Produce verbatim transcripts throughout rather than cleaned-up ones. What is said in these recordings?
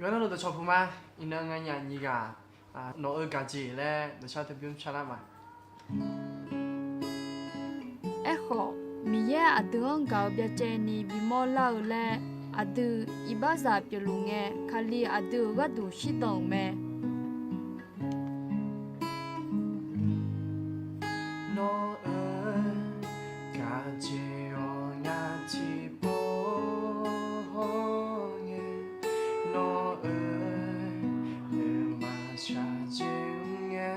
Yawqha navluf dawqcawq puq ma. Iqnan nganyaf nyiq ghaq, nawq-eu gaqjeq laer dawqshar teu bymr sharlar ma. Aerkhawf, Miqyaer aqdui-anr gaq-eu byacaevni bimawr lar-eu laer, aqdui iqbaxzaq pyeufluf ngae, Kali aqdui-euq gharduq shirdan-euq mae. Nawr-eu gaqjeq-awq ngar tiqpov hawr ngae, nawr-eu nuima shaqjeq mr ngae,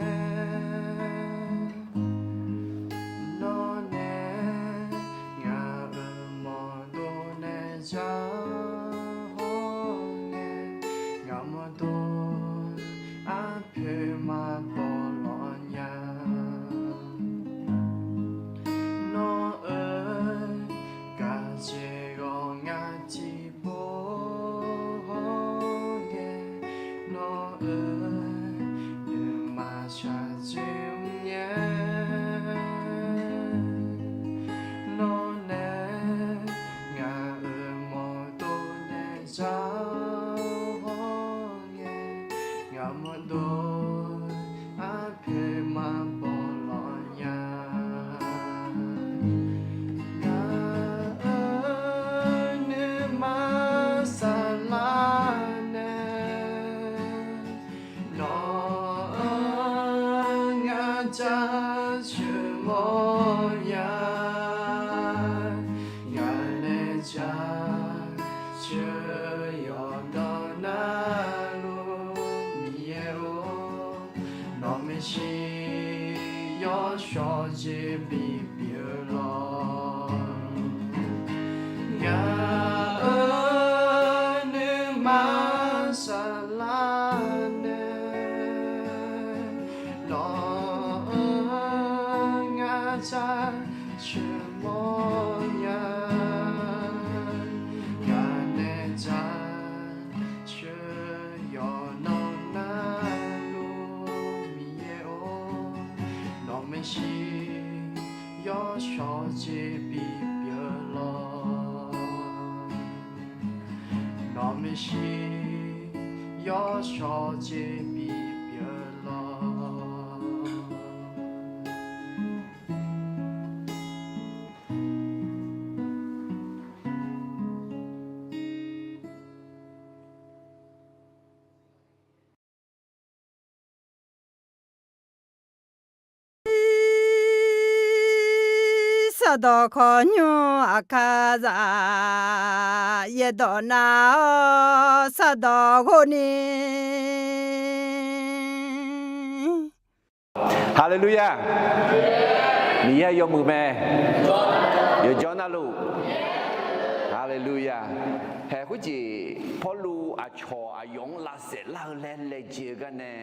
nawr nae ngaq-euq mawqdov nae ja hawr ngae, ngaq mawqdov arpoeq maqbaw lawq nya. Nawr-eu gaqjeq ghawq ngar tiqpov hawr ngae, nawr-eu nuima shaqjeq mr ngae, nawr nae ngaq-euq mawqdov nae ja hawr ngae, ngaq mawqdov arpoeq maqbaw lawq nya. Ngaq-euq nuima saflar nae, nawq-anr ngar jaceuq mawrnya. Ngaq nae jaceuq yawqnan navluf Miqyaer-or, nawq maeqshi yawshawr jeq bipyeuf lawq. Ngaq-euq nuima saflar nae, nawq-anr ngar jaceuq mawrnya. Ngaq nae jaceuq yawqnan navluf Miqyaer-or, nawq maeqshi yawshawr jeq bipyeuf lawq. Nawq maeqshi yawshawr jeq bipyeuf lawq. Sardawq khawqnymr aqkar zaq, yaerdawq nar-awr sardawq ghov ni. Haleluya! Miqyaer yawmuiq mae. Yawqjawr navluf. Haleluya! Haeq khoerjeq Pawrluv aqcawq aqyawf-anr lavsaef lar-eu laer laejae-eu gar nae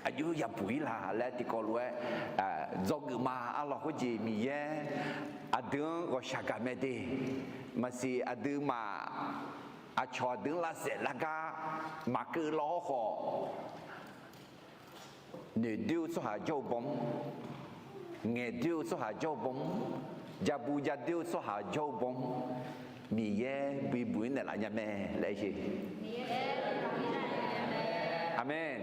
aqjox yabuq-ir la laer tiqkawv lof-aer dzawgeuf ma. Arlawq khoerjeq Miqyaer aqdui-anr ghawqshaq gaq mae de. Maqsiq aqduimaf aqcawq aqdui-anr lavsaef lar gar maqkeuv law-awr khawf, noeqdoer-eu tsawrhaq jawr-eu bawm, ngaeqdoer-eu tsawrhaq jawr-eu bawm, jabu jadoer-eu tsawrhaq jawr-eu bawm, Miqyaer bibuq-ir naeqlaf nya mae laer aer-eu. Aqmeq.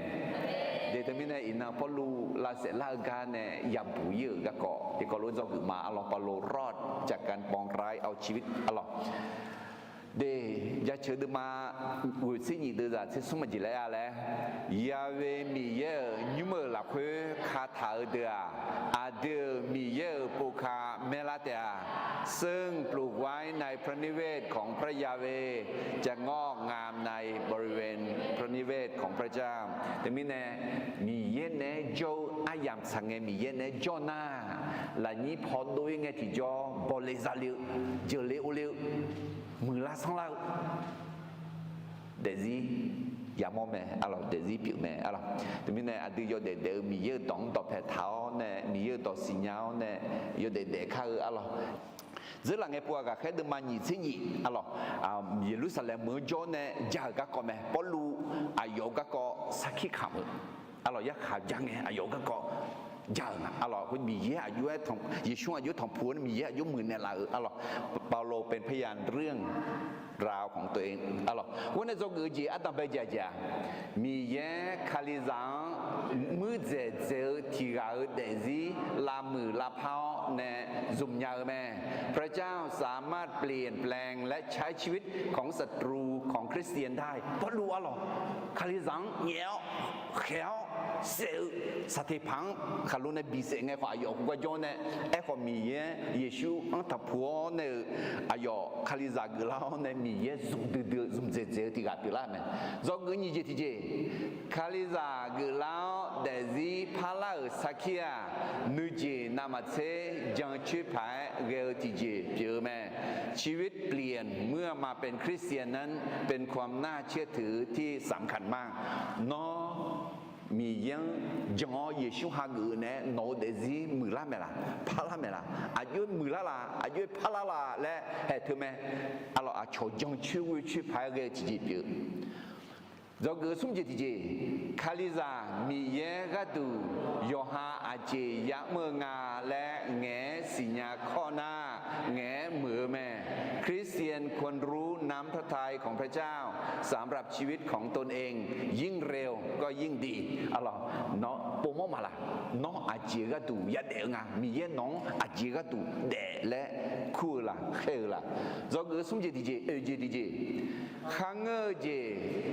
De teumirnae iqnan Pawrluv lavsaef lar-eu gar nae yabuq-ir-euq garkawv tiqkawv lof-aer dzawgeuf ma. Arlawq เปาโลรอดจากการปองร้ายเอาชีวิต arlawq. De, jaceuq deuvma ghoeqtser nyiq deuvzaq tser smr maqjeq laer-a laer, Ya'we Miqyaer-euq nymr-euq lafkhoer kataq-eu deuq-aq, aqdui-euq Miqyaer-euq povka maerlar taef-a. ซึ่งปลูกไว้ในพระนิเวศของพระยาเวห์ จะงอกงามในบริเวณพระนิเวศของพระเจ้า Teumirnae, Miqyaer naeq-aer jawr-eu aryamq tsaq ngae Miqyaer naeq-aer jawr nar, lafnyir paw dov-ir ngae tiqjawr bawle zale-eu, jeuqle ovle-eu, muiqlar sanrlar-eu daefzir yamawr mae arlawq, daefzir pyeuf mae arlawq. Teumirnae aqdui yawdaef daef-eu Miqyaer-euq dawq-anr dawqpae taq-awr nae, Miqyaer-euq dawq siqnya-awr nae, yawdaef daef kar-eu arlawq. Dzeurlaf ngae pov-aq ghaqkhaer deuvma nyiq tser nyiq arlawq, Yeqlursaqlaeq meuq-anr jawr-awr nae ja-euq garkawv mae. Pawrluv aqyawf-euq garkawv sarkir kamq-euq arlawq, yarkhaq ja ngae aqyawf-euq garkawv ja-euq nga arlawq. Khoer Miqyaer aqjox-aer, Yeqsur aqjox tanqpuq-awr nae Miqyaer aqjox muiqnaeq laf-euq arlawq. เปาโลเป็นพยานเรื่องราวของพระเยซู ของตัวเอง arlawq. Khoernae dzawgeuf-eu jeq ardanq bae jeq aqjeq-aq, Miqyaer Kalizaq-anr muirdzaeq dzaeq-eu tiq ghaq-euq daefzir lavmuiq lavpar-awr nae zmq nya-eu mae. พระเจ้าสามารถเปลี่ยนแปลงและใช้ชีวิตของศัตรูของคริสเตียนได้ Pawrluv arlawq, Kalizaq-anr nyaef-awr khaeq-awr saef-eu saqteq paq-anr khaqlo nae bisaef ngae khawf aqyawf heugar jawr nae, aerkhawf Miqyaer Yeqsur-anr taqpuq-awr nae-euq aqyawf Kalizaq geuflar-awr nae Miqyaer zmq duidui-eu zmqdzaeq dzaeq-eu tiq ghaq pyeuflar mae. Dzawgeuf nyiq jeq tiqjeq, Kalizaq geuflar-awr daefzir parlar-euq sarkir-aq, nuijeq navmaqtser jancoer paq-aer ghae-eu tiqjeq pyeuf-eu mae. ชีวิตเปลี่ยนเมื่อมาเป็นคริสเตียนนั้นเป็นความน่าเชื่อถือที่สำคัญมาก Nawr Miqyaer-anr jan-awr Yeqsur hageuf-eu naeq-aer nawq-eu daefzir muiqlar maeqlaf, parlar maeqlaf, aqjox-aer muiqlar laf, aqjox-aer parlar laf laer haeq teu mae. Arlawq, aqcawq jancoer ghoecoer paq-aer ghae-eu tiqjeq pyeuf-eu. Dzawgeuf smr jeq tiqjeq, Kalizaq Miqyaer gharduq yawqha aqjeq ya'mr-eu nga laer ngaeq-aer siqnya kawr nar, ngaeq-aer muiq-eu mae. คริสเตียนควรรู้น้ำพระทัยของพระเจ้าสำหรับชีวิตของตนเองยิ่งเร็วก็ยิ่งดี Arlawq, nawr povmawr maqlaf, nawr aqjeq gharduq yadaef-eu nga, Miqyaer nawq-anr aqjeq gharduq daef laer kur-eu laf, khaer-eu laf. Dzawgeuf smr jeq tiqjeq, oeq jeq tiqjeq, kharngeur-eu jeq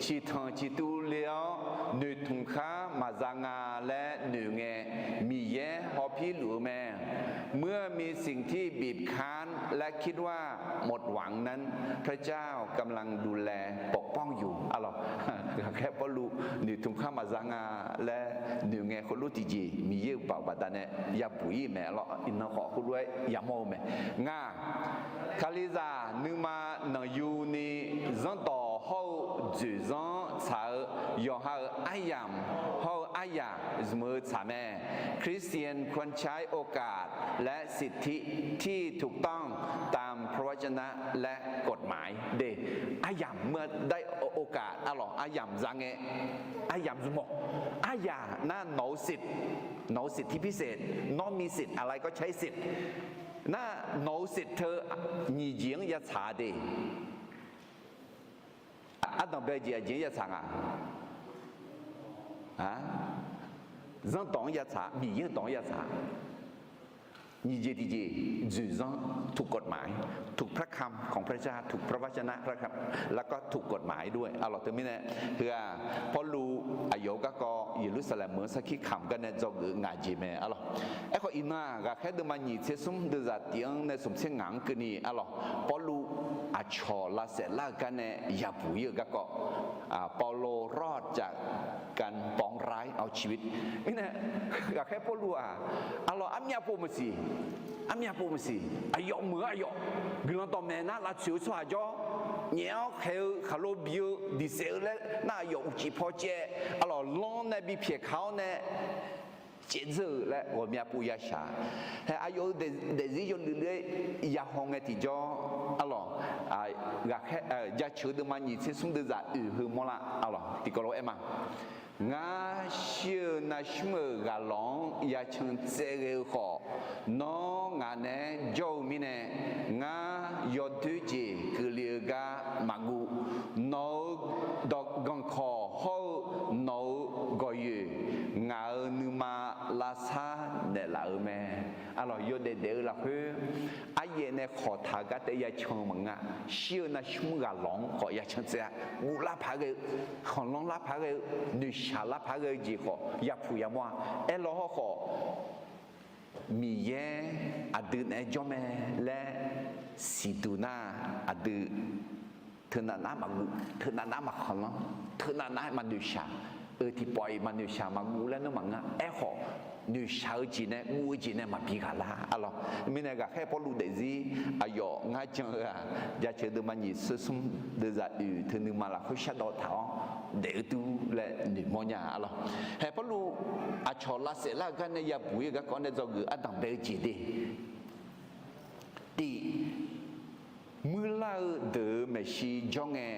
ciqtanq ciqtuv le-awr noeqtmq khar maqza nga laer noeq ngae, Miqyaer hawpir luf-eu mae. เมื่อมีสิ่งที่บีบคั้นและคิดว่าหมดหวังนั้น พระเจ้ากำลังดูแลปกป้องอยู่ Arlawq, ghaqkhaer Pawrluv noeqtmq khar maqza nga laer noeq ngae, khoerlof tiqjeq Miqyaer-euq baoq baqdanae yabuq-ir mae. Arlawq, iqnan khawf khoerlof-aer yamawr-eu mae. Ngaq, Kalizaq nuima nanqyuni zanrdawq hawr-eu dzoeqzanr tsaq-eu yawqha-euq aryamq hawr-eu aryaq zmq-eu tsaq mae. คริสเตียนควรใช้โอกาสและสิทธิที่ถูกต้องตามพระวจนะและกฎหมาย De, aryamq meuq dae-eu โอกาส arlawq, aryamq za ngae, aryamq zmq-awq. Aryaq nar nawq-eu siq, nawq-eu siq tiq pi siq, nawr mi siq, aqlai kawv cair siq. Nar nawq-eu siq teu nyiq jeq-anr yatsaq de. Ardanq bae jeq aqjeq-anr yatsaq nga? Zanrdawq-anr yatsaq, Miqyaer-anr dawq-anr yatsaq. Nyiq jeq tiqjeq, dzoeqzanr ถูกกฎหมาย ถูกพระคำของพระเจ้า ถูกพระวจนะพระคำ แล้วก็ถูกกฎหมายด้วย arlawq. Teumirnae, heu-aq, Pawrluv aqyawf-eu garkawv Yeqlursaqlaeq meuq-anr sarkir kamq gar nae dzawgeuf ngaq jeq mae, arlawq. Aerkhawf, iqnan-aq, ghaqkhaer deuvma nyiq tser smr deuvzaq tif-anr nae smq tser ngaq-anr keuvni, arlawq, Pawrluv aqcawq lavsaef lar-eu gar nae yabuq-ir-eu garkawv, เปาโลรอดจากการปองร้ายเอาชีวิต Mirnae, ghaqkhaer Pawrluv-aq, arlawq, armyav pov maqsiq, armyav pov maqsiq, aqyawf meuq-eu aqyawf, guiqlanq dawqmaeq nar lavtsoeq-eu tsawrhaq jawr, nyaef-awr khaeq-eu khaqlo bi-eu diqsaef-eu laer nar aqyawf uqcif paw caev, arlawq, lanr nae bi pyaeq ka-awr nae caevdzeur-euq laer ghawqmya pov yashaq. Hae, aqyawf-euq daefzir yawluiv luiv-aer yahaw ngae tiqjawr, arlawq, ghaqkhaer jaceuq deuvma nyiq tser smr deuvzaq oeq heu mawrlar, arlawq, tiqkawv lof-aer ma. Ngar shir-eu navshmr-euq ghaqlawq-anr yacan tsaev ghae-eu khawf, nawr ngaq naeq-aer jawr-eu mirnae, ngar yawdoer jeq keuvle-eu gar maqguv. Nawq-euq dawq ganqkawq hawr-eu nawq-euq gawqyoeq ngaq-euq nuima lavsar naeqlaf-euq mae. Arlawq, yawdaef daef-eu lafkhoer aryaef nae khawqtaq-eu gar taef yacan-eu maqngeur. Shir-eu navshmr ghaqlawq-anr khawf yacan tsaev-a. Guvlar paq-aer ghae-eu, khanqlanr lar paq-aer ghae-eu, noeqshaq lar paq-aer ghae-eu jeq khawf yaphuq yamawr-a. Aerlaw hawrkhawf, Miqyaer aqdui naeq-aer jawr mae laer siqduq nar, aqdui teunav nav maqguv, teunav nav maqkhanqlanr, teunav nav maqnoeqshaq, eu tiqpawf-iq maqnoeqshaq maqguv laer nawr maqngeur. Aerkhawf, noeqshaq-eu jeq nae guv-eu jeq nae maqbi ghaq lar, arlawq. Mirnae ghaqkhaer Pawrluv daefzir aqyawf ngar jan-eu-aq, jaceuq deuvma nyiq tser smr deuvzaq oeq teu nuima lafkhoer shardawv taq-awr daef-eu dur laer noeqmawr nya, arlawq. Hae Pawrluv aqcawq lavsaef lar-eu gar nae yabuq-ir-eu garkawv nae dzawgeuf ardanq bae-eu jeq de. Tiq, muirlar-eu deuq-euq maeqshi jawr ngae,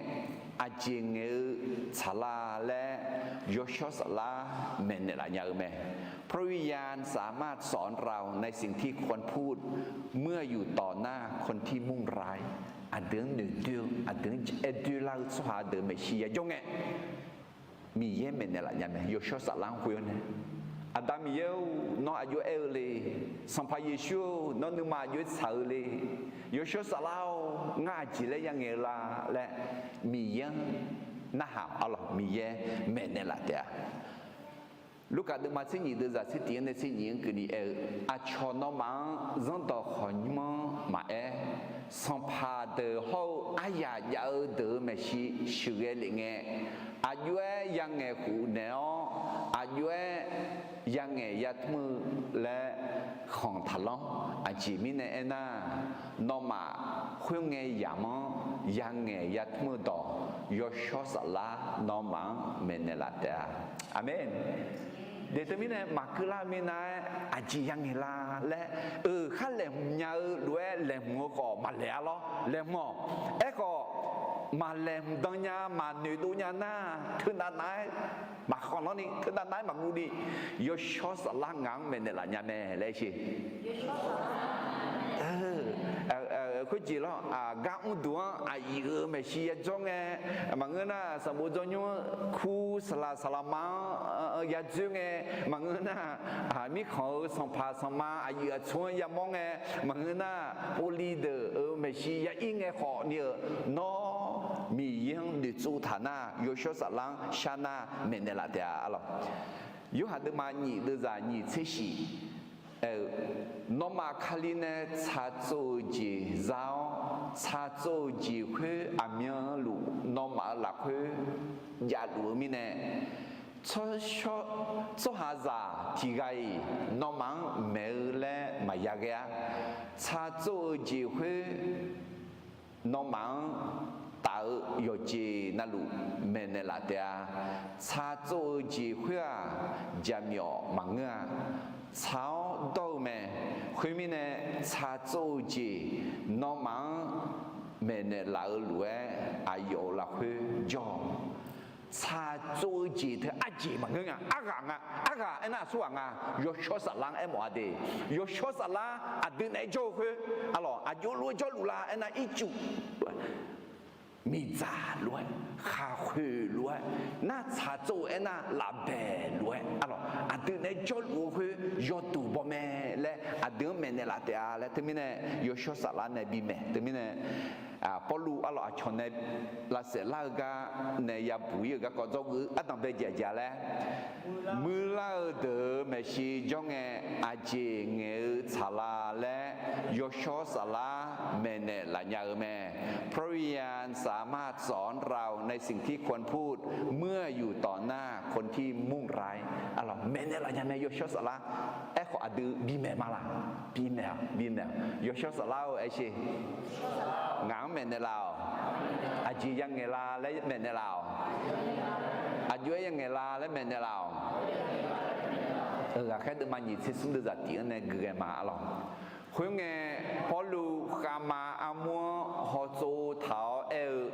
aqjeq ngaeq-eu tsaqlar laer yawshawr saflar maeqnaeq laf nya-eu mae. พระวิญญาณสามารถสอนเราในสิ่งที่ควรพูดเมื่ออยู่ต่อหน้าคนที่มุ่งร้าย Aqdui-anr noeqdoer-eu, aqdui-anr aer lar-eu tsawrhaq deuq maeqshi yajawr ngae, Miqyaer maeqnaeq laf nya mae. Yawshawr Saflar-anr khoer-awr nae, Aqda Miqyaer-or, nawr aqjox-aer aer-eu le. Sanqpaq Yeqsur-or, nawr nuima aqjox-aer tsaq-eu le. Yawshawr Saflar-or, ngar aqjeq laer yangaeq-eu la laer, Miqyaer-anr narhaq arlawq, Miqyaer maeqnaeq laf taef-a. Lurkaf deuvma tser nyif deuvzaq tser tif-anr nae tser nyif-anr keuvni aer-eu, aqcawq nawmaf-anr zanrdawq khawqnymr-anr maqaer, sanqpaq deuq hawr-eu aryaq jav-eu deuq-euq maeqshi sheuqghae lef ngae, aqjox-aer yangaeq khof naeq-awr, aqjox-aer yangaeq yatmr-eu laer khanq taqlanr. Aqjeq mirnae aernar, nawmaf khoerngae yamq-anr yangaeq yatmr-eu dawq, Yawshawr Saflar nawmaf-anr maeqnaeq laf taef-a. Aqmeq. Deuq teumirnae maqkeuv lar-eu minav-aer aqjeq yangaeq la laer, euq khar laeqhmq nya-eu lof-aer laeqhmq-eu khawf maqlaeq-a lawr. Laeqhmq-awq. Aerkhawf, maqlaeqhmq dan nya, maqnoeqdov nya nar, teunav nav-aer maqkhanq lanr ni, teunav nav-aer maqguv ni, Yawshawr Saflar ngaq-anr maeqnaeq laf nya mae laer sher. Khoerjeq lawr, gar mrduq-anr aqyuif-euq maeqshi yajawr ngae, maqngeur nar sanqbof dzawrnymr-anr kur saqlaq saqlaqma-anr yadzoer ngae, maqngeur nar mirkhanq-euq sanqpaq sanqma aqyuif aqtsu-anr yamawr ngae, maqngeur nar povli deuq-euq maeqshi ya ir ngae khawf ni-euq, nawr Miqyaer-anr noeqtsov taq nar, Yawshawr Saflar-anr shar nar maeqnaeq laf taef-a arlawq. Yorhaq deuvma nyif deuvzaq nyif tser shif aer-eu, nawmaf Kali nae tsaqtsov-euq jeq za-awr, tsaqtsov-euq jeq khoer aqmyanluf nawmaf-euq lafkhoer javluf-eu mirnae, tsawrshawr tsawrhaqzaq tiq ghaq-iq nawmaf-anr maeq-eu laer maqya ghae-ar. Tsaqtsov-euq jeq khoer nawmaf-anr taf-eu yawqjeq navluf maeqnaeq laf taef-a. Tsaqtsov-euq jeq khoer-aq, jaqmyawf maqngeur-a. Tsaq-awr dawr-eu mae. Khoermirnae, tsaqtsov-eu jeq nawmaf-anr maeqnaeq laf-eu lof-aer, aqyawf-euq lafkhoer jawr-awq. Tsaqtsov-eu jeq teu arjeq maqngeur nga, arghaq nga, arghaq aernar aqsurghaq nga, Yawshawr Saflar-anr aermawf-a de. Yawshawr Saflar aqdui naeq-aer jawr-eu khoer, arlawq, aqjox lof-aer jawrluf la aernar ircuf miqdzaq lof-aer, khaqkhoeq lof-aer, nar tsaqtsov-eu aernar lafbaeq lof-aer, arlawq, aqdui naeq-aer jawrluf-eu khoer yawduq baw mae laer aqdui-anr maeqnaeq laf taef-a laer teumirnae Yawshawr Saflar nae bimaeq teumirnae, Pawrluv arlawq aqcawq nae lavsaef lar-eu gar nae yabuq ir-euq garkawv dzawgeuf ardanq bae jaqjaq laer, muirlar-eu deuq-euq maeqshi jawr ngae, aqjeq ngaeq-eu tsaqla laer Yawshawr Saflar maeqnaeq laf nya-eu mae. เพราะวิญญาณสามารถสอนเราในสิ่งที่ควรพูด เมื่ออยู่ต่อหน้าคนที่มุ่งร้าย arlawq, maeqnaeq laf nya mae Yawshawr Saflar. Aerkhawf aqdui bimaeq ma laq? Bimaeq-aq, bimaeq-aq. Yawshawr Saflar-eu aer sher. Ngaq-anr maeqnaeq laf-awq. Aqjeq yangaeq la laer maeqnaeq laf-awq. Aqjox-aer yangaeq la laer maeqnaeq laf-awq. Ghaqkhaer deuvma nyiq tser smr deuvzaq tif-anr nae gui ghae ma arlawq. Khoerngae, Pawrluv khavma armur-anr hawtsov taq-awr aer-eu,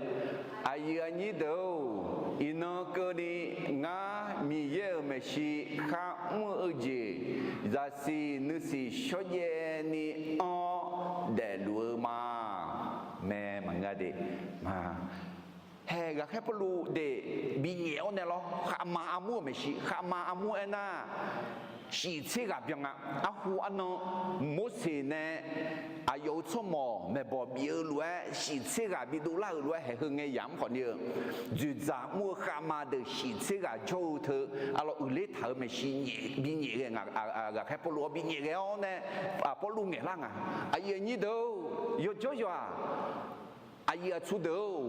Aqyuif aqnyir deuq-or, iqnan keuvni ngar Miqyaer-euq maeqshi kharmr-eu jeq zaqsiq nuisiq shawrjaev ni anr-awr daefluf-eu ma. Mae maqngeur de. Hae, ghaqkhaer Pawrluv de binyaef-awr nae lawr, khavma armur-euq maeqshi, khavma armur aernar, shiq tser ghaq byan nga. Arhu arnan Morseq nae aqyawf-euq tsawrmawq maeqbawq bif-eu lof-aer, shiq tser ghaq bidov lar-euq lof-aer haeq heu ngae yamq-anr khawf ni-eu, dzoeqdzaq mr-eu khavma deuq shiq tser ghaq jawr-eu teu, arlawq, uiqler taq-euq maeqshi nyaef binyaef ghae nga. Ghaqkhaer Pawrluv-awr binyaef ghae-awr nae, Pawrluv ngaeqlar nga. Aqyuif aqnyir deuq-or, yawjawr yawq-aq, aqyuif aqtsu deuq-or,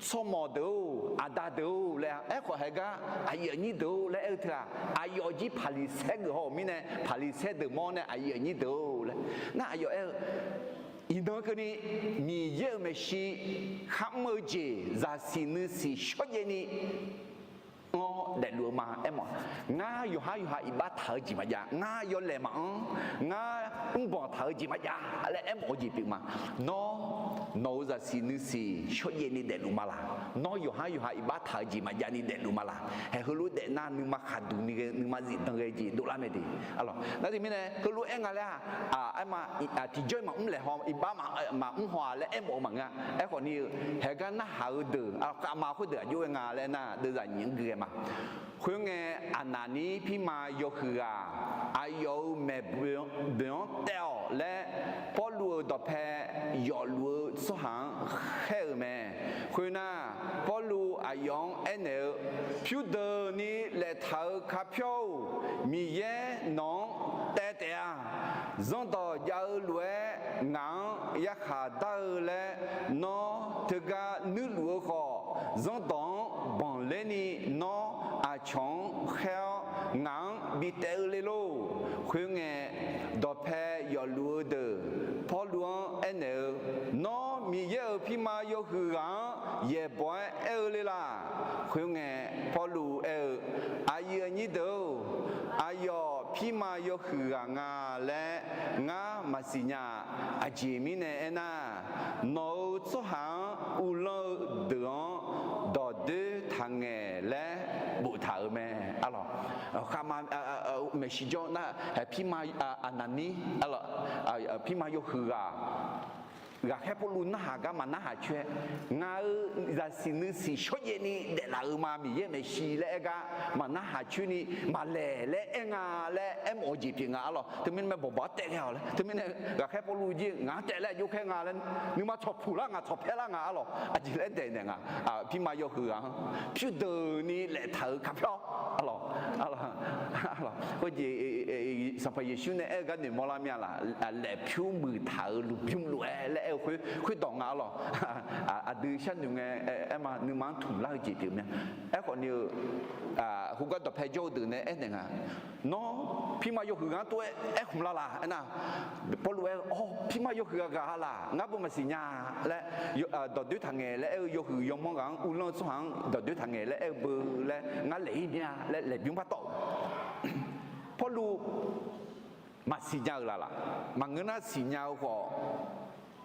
tsawrmawq deuq-or, aqda deuq-or laer aerkhawf haeq gar, aqyuif aqnyir deuq-or laer aer-eu teu-aq, aqyawf jir Paqliqsaer geuf haw-euq mirnae, Paqliqsaer deuq mawr nae aqyuif aqnyir deuq-or laer. Nar aqyawf aer-eu, iqnan keuvni Miqyaer-euq maeqshi kharmr-eu jeq zaqsiq nuisiq shawrjaev ni anr-awr daefluf-eu ma aermawf. Ngar yawqhar yawqha iqbax taq-eu jeq maqjav, ngar yawlaeq maqanr, ngar mrbanq taq-eu jeq maqjav laer aermawf-eu jeq pyeuf ma. Nawr, nawq-euq zaqsiq nuisiq shawrjaev ni daefluf ma laq? Nawr yawqhar yawqha iqbax taq-eu jeq maqjav ni daefluf ma laq? Haeq heulof daef nar nuima khaqduq ni ghae, nuima zifdan ghae jeq dovlar mae de. Aqlawq, nar teumirnae heulof aer nga laer-aq, aerma, tiqjawr-iq maqmr laeq haw, iqbax maqmr haw-a laer aermawf-eu maqngeur-a. Aerkhawf ni-eu, haeq gar narhaq-eu deuq, khavma khoerdeuq aqjox ghae nga laer nar, deuvzaq nyiq-anr gui ghae ma. Khoerngae, Aqnaqnir pirma yawhuiq ghaq aqyawf-euq maeqboeq-anr taev-awq laer, Pawrluv-euq dawqpae yawfluf-eu tsawrhaq-anr khaer-euq mae. Khoernar, Pawrluv aqyawf-anr aernaeq-eu, Pyurdeuqni laeftaq-euq kapyawr-or, Miqyaer nawq-anr taev taef-a. Zanrdawq jav-eu lof-aer ngaq-anr yarkhaq dar-eu laer nawr teugar nuirluf-eu khawf, zanrdawq-anr banqler ni nawr aqcawq-anr khaer-awr ngaq-anr bi taev-eu le lor. Khoerngae, dawqpae yawfluf-eu deuq Pawrluv-anr aernaeq-eu, Nawr Miqyaer-euq pirma yawhuiq ghaq-anr yaeqbawq-aer aer-eu le laq? Khoerngae, Pawrluv aer-eu, Aqyuif aqnyir deuq-or, aqyawf pirma yawhuiq ghaq nga laer ngar maqsiq nya-a. Aqjeq mirnae aernar, nawq-euq tsawrhaq-anr uvlanr-eu deuq-anr dawqdoer taqngaeq laer boftaq-euq mae. Aqlawq, khavma, maeqshi jawr nar, pirma, Aqnaqnir, pirma yawhuiq ghaq, ghaqkhaer Pawrluv narhaq gar maqnarhaq coer-aer, ngaq-euq zaqsiq nuisiq shawrjaev ni daeflaf-euq ma, Miqyaer maeqshi laer aer gar maqnarhaq coer ni maqlaeq laer aer nga laer aermawf-eu jeq pyeuf nga. Aqlawq, teumirnae mae bawqbawq-anr taev ghae-awq laer, teumirnae ghaqkhaer Pawrluv jir ngaq-anr taev laer aqjox khaer nga laer, nuima tsawqpuq lar ngaq tsawqpaer lar nga. Aqlawq, aqjeq laer daef naeq nga, pirma yawhuiq ghaq-anr pyurdeuqni laeftaq-euq kapyawr, aqlawq, aqlawq, khoerjeq Sanqpaq Yeqsur nae aer-eu gar noeqmawr lar mir-a laq? Laef pyur muiqtaq-euq lmqbymr lof-aer laer aer-eu khoer, khoerdawq nga. Aqlawq, aqdui sharnoeq ngae aerma nuima-anr tmq lar-eu jeq pyeuf mir-a. Aerkhawf ni-eu, khoergar dawqpae jawr-eu deuq nae aernaeq nga, Nawr pirma yawhuiq ghaq-anr tov-aer aerkhmq la laq? Aernar, Pawrluv aer-eu, Awr, pirma yawhuiq ghaq ghaq-a laq? Ngar beu maqsiq nya laer, dawqdoer taqngaeq laer aer-eu yawhuiq yawmanr ghaq-anr uvlanr-eu tsawrhaq-anr dawqdoer taqngaeq laer aer-eu beu laer ngar laeq-ir mir-a laer laeqbymr par tawv-euq. Pawrluv maqsiq nya-euq laf laq? Maqngeur nar siqnya-eu khawf,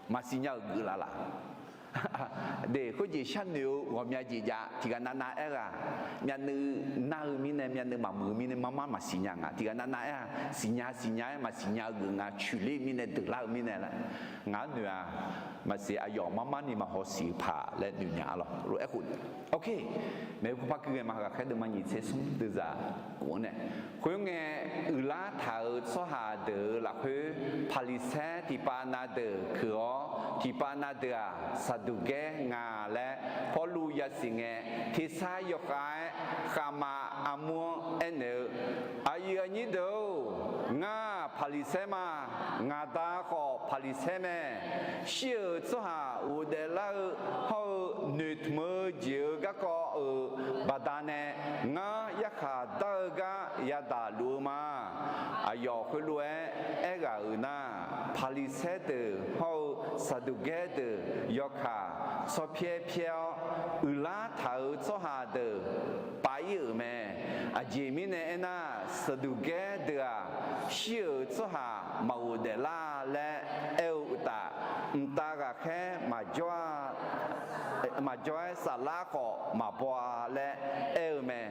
maqsiq nya-euq geuf laf laq? De, khoerjeq sharnoeq-eu ghawqmya jeq jav tiqghaq navnav aer-eu-aq, myavnuiv nar-eu mirnae, myavnuiv maqmuiq-eu mirnae marmar maqsiq nya nga. Tiqghaq navnav aer-a, siqnya siqnya-aer maqsiq nya-eu geuf nga, coeqler-eu mirnae, deuqlar-eu mirnae laer. Ngaq-anr noeq-aq, maqsiq aqyawf marmar ni maqhaw siq-eu paq laer noeq nya-a lawq. Lof-aer khof, ok, maeqhu par kuir ghae ma, ghaqkhaer deuvma nyiq tser smr deuvzaq khof-anr nae. Khoerngae, uiqlar taq-euq tsawrhaq deuq-euq lafkhoer Paqliqsaer tiqpav na deuq keuq-awr, tiqpav na deuq-aq Saqduqgaer nga laer Pawrluv yasiq ngae, tersar yawkhav-aer khavma armur-anr aernaeq-eu, Aqyuif aqnyir deuq-or, ngar Paqliqsaer ma. Ngaq da khawf Paqliqsaer mae. Shir-euq tsawrhaq ghofdaef lar-eu hawr-eu noeqtmq-eu jeq-euq garkawv-euq baqdanae ngar yarkhaq dar-eu gar yadaq luf-eu ma. Aqyawf khoerlof-aer aerghaq-euq nar, Paqliqsaer deuq hawr-eu Saqduqgaer deuq yawkaq tsawrpyaer pyaer-awr, uiqlar taq-euq tsawrhaq deuq pav-ir-euq mae. Aqjeq mirnae aernar, Saqduqgaer deuq-aq, shir-euq tsawrhaq maqghofdaef lar laer aer-eu uqtaf, mqtav ghaqkhaer maqjawr-a, maqjawr-aer saflar khawf maqbaw-a laer aer-eu mae.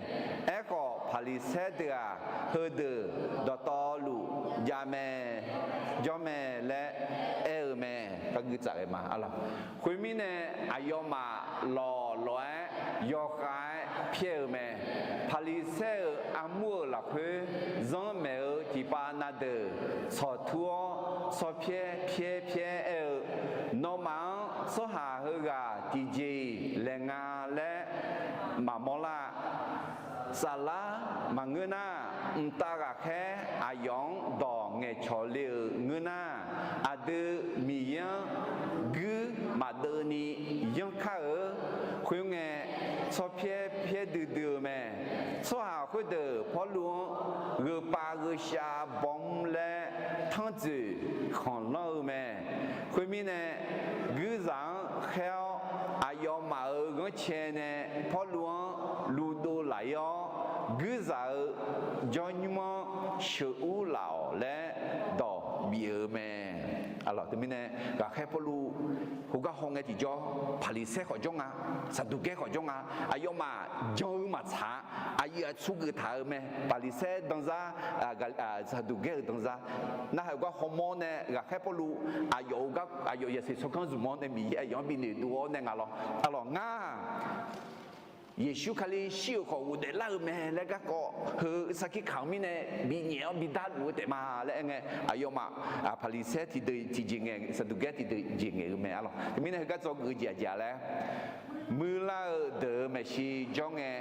Aerkhawf, Paqliqsaer deuq-aq, heudeuq dawqtawvluf jav mae, jawr mae laer aer-eu mae. Par guitsaf ghae ma. Khoermirnae, aqyawfmaf lawqlawq-aer yawkhav-aer pyaer-eu mae. Paqliqsaer-euq armur-euq lafkhoer zanrmaeq-eu tiqpav na deuq tsawqtur-awr, tsawrpyaer pyaer pyaer aer-eu, Nawmaf-anr tsawrhaq heughaq tiqjeq-iq laeq nga laer maqmawr lar. Saflar maqngeur nar, mqtav ghaqkhaer aqyawf-anr dawq ngaeqcawq le-euq ngeur nar, aqdui Miqyaer-anr guir maqdeuv ni yanr kar-eu. Khoerngae, tsawrpyaer pyaer duidui-eu mae. Tsawrhaq khoerdeuq Pawrluv-anr gheupav gheushaq bawmr laer tanrtsoeq khanqlanr-eu mae. Khoermirnae, guirzaq-anr khaer-awr aqyawfmaf-euq ghanrcae nae Pawrluv-anr luvdov aqyawf guirzaq-eu jawrnymr-anr sheuqur laf-awq laer dawq bif-euq mae. Aqlawq teumirnae ghaqkhaer Pawrluv heugar hawngae tiqjawr, Paqliqsaer khawf jawr nga, Saqduqgaer khawf jawr nga. Aqyawfmaf jan-eu maqtsaq-a, aqyuif aqtsu geuf taq-euq mae. Paqliqsaer danzar, Saqduqgaer-euq danzar. Narhaq-euq gar hawmawr nae ghaqkhaer Pawrluv aqyawf-euq gar, aqyawf yasiq tsawrganr zmq-awr nae Miqyaer aqyawf-anr bifnaeq dov-awr nae nga lawr. Aqlawq ngar Yeqsur Kali shir-euq khawf ghofdaef lar-eu mae laer garkawv heu sarkir kaq-eu mirnae binyaef-awr bidar luf-eu taef ma laer aer ngae, aqyawfmaf Paqliqsaer tiqdeuq tiqjeq ngae, Saqduqgaer tiqdeuq jeq ngaeq-eu mae. Aqlawq teumirnae heugar dzawgeuf-eu jeq aqjeq-a laer, muiqlar-eu deuq-euq maeqshi jawr ngae,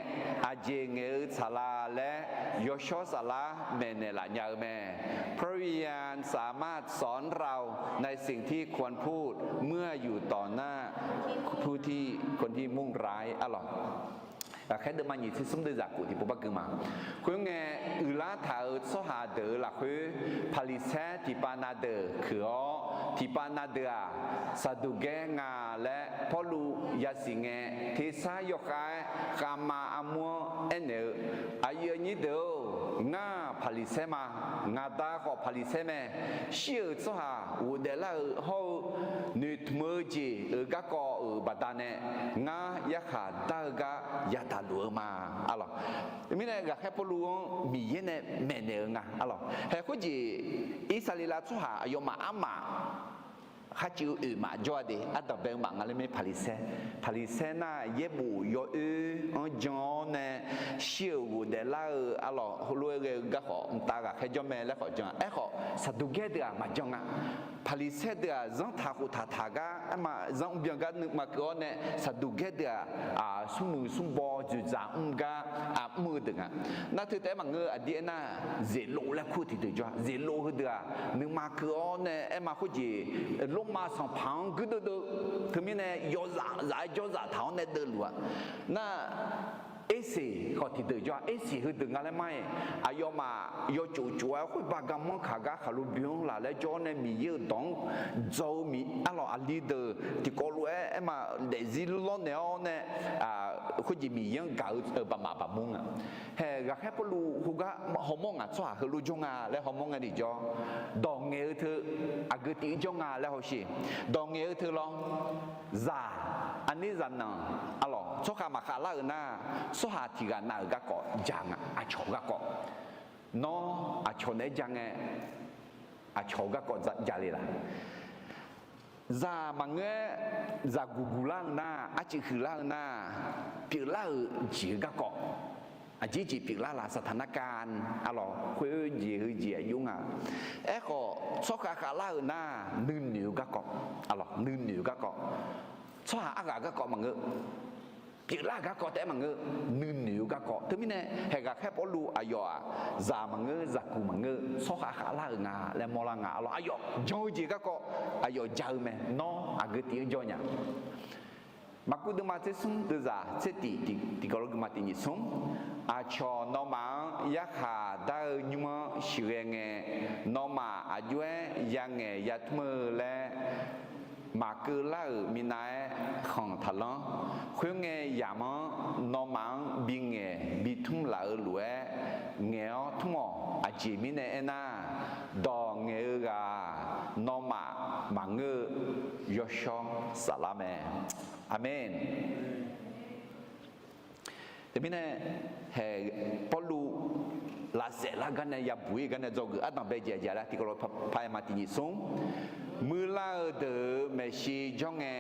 aqjeq ngaeq-eu tsaqlaq laer yawshawr saflar maeqnaeq laf nya-eu mae. เพราะวิญญาณสามารถสอนเราในสิ่งที่ควรพูด เมื่ออยู่ต่อหน้าผู้ที่ คนที่มุ่งร้าย Aqlawq ghaqkhaer deuvma nyiq tser smr deuvzaq kof tiqpov bargeu ma. Khoerngae, uiqlar taq-euq tsawrhaq deuq-euq lafkhoer, Paqliqsaer tiqpav na deuq keuq-awr, tiqpav na deuq-aq, Saqduqgaer nga laer Pawrluv yasiq ngae, tersar yawkhav-aer khavma armur-anr aernaeq-eu, Aqyuif aqnyir deuq-or, ngar-aq Paqliqsaer ma. Ngaqda khawf Paqliqsaer mae. Shir-euq tsawrhaq ghofdaef lar-euq hawr-eu noeqtmq-eu jeq-euq garkawv-euq baqdanae, ngar yarkhaq dar-eu gar yadaq luf-eu ma. Aqlawq mirnae ghaqkhaer Pawrluv-anr Miqyaer nae maeqnaeq-eu nga. Aqlawq haeq khoerjeq Irsaqleqlav tsawrhaq aqyawfmaf armaf kharcuiv oeq maf jawr-a de, ardanqbae-eu maf nga laer mae. Paqliqsaer, Paqliqsaer nar yaerbof yawoer-anr jan-awr nae shir-euq ghofdaef lar-eu, aqlawq heulof-aer ghae-eu garkhawf mqtav ghaqkhaer jawr mae laer khawf jan. Aerkhawf Saqduqgaer deuq-aq maqjan nga. Paqliqsaer deuq-aq zanrtaq khoftaq taq gar, aerma zanr mrbyan gar nuima keuv-awr nae, Saqduqgaer deuq-aq smrmuiq smrbaw dzoeqdzaq mr gar mr-eu deuq nga. Nar teu taef-aer maqngeur-eu aqdir aernar, zeqlov laer kur-eu tiqdeuq jawr-a. Zeqlov heudeuq-aq nuima keuv-awr nae aerma khoerjeq, Lormav sanqpaq-anr guirdeuv deuv, teumirnae yawzaf zaf-aer jawrzaf taq-awr nae deuvluf-a. Nar Erseq khawf tiqdeuq jawr-a. Erseq heudeuq nga laer mar-aer, aqyawfmaf yawcof cof-aer khoerba garmanr kaq gar khaqlo bymr laf laer jawr-awr nae Miqyaer-euq dawq-anr dzaw-eu, aqlawq aqli deuq tiqkawv lof-aer aerma daefzir lawrnaeq-awr nae, khoerjeq Miqyaer-anr gaq-eu baqmaf baqmur nga. Haeq ghaqkhaer Pawrluv heugar hawmawr ngaq tsawrhaq heulof jawr nga laer hawmawr ngae tiqjawr, dawq ngaeq-eu teu aqgeu tif-anr jawr nga laer hawsheq. Dawq ngaeq-eu teu lawr, zaq, aqnir zaqnanq, aqlawq tsawrkhav maqkhav lar-euq nar, tsawrhaq tiq ghaq nav-euq garkawv ja nga. Aqcawq garkawv, nawr aqcawq naeq-aer ja ngae, aqcawq garkawv ja le laq? Zaq maqngeur-aer, zaqguq guq lar-eu nar, arcuif huiq lar-eu nar, pyeuflar-euq jeq-eu garkawv, aqjeq jeq pyeuflar laf saqtaq narkav, aqlawq khoer jeq heu jeq aqjox nga. Aerkhawf tsawrkhav khavlar-euq nar, nuinoeq-eu garkawv, aqlawq nuinoeq-eu garkawv, tsawrhaq arghaq garkawv maqngeur, pyeuflar-euq garkawv taef-aer maqngeur, nuinoeq-eu garkawv. Teumirnae haeq ghaqkhaer Pawrluv aqyawf-aq, zaq maqngeur, zaqguq maqngeur, tsawrkhav khavlar-euq nga laer mawrlar nga. Aqlawq aqyawf jan-eu jeq garkawv aqyawf ja-eu mae. Nawr aqgeu tif-anr jawr nya? Maqkuv deuvma tser smr deuvzaq tser tif, tiqkawv lof geufma tiq nyiq smr, aqcawq nawmaf-anr yarkhaq dar-eu nymr-anr sheuqghae ngae, nawmaf aqjox-aer yangaeq yatmr-eu laer maqkeuvlar-euq minav-aer khanq taqlanr. Khoerngae yamq-anr nawmaf-anr bingaeq bitmr laf-eu lof-aer ngaeq-awr tmr-awq. Aqjeq mirnae aernar, dawq ngaeq-eu ghaq-aq, nawmaf maqngeur-eu yawshawr saflar mae. Aqmeq. Teumirnae, haeq Pawrluv lavsaef lar garnae yabuq-ir garnae dzawgeuf ardanqbae jeq aqjeq laer tiqkawv lof paq-aer ma tiq nyiq smr, muiqlar-eu deuq-euq maeqshi jawr ngae,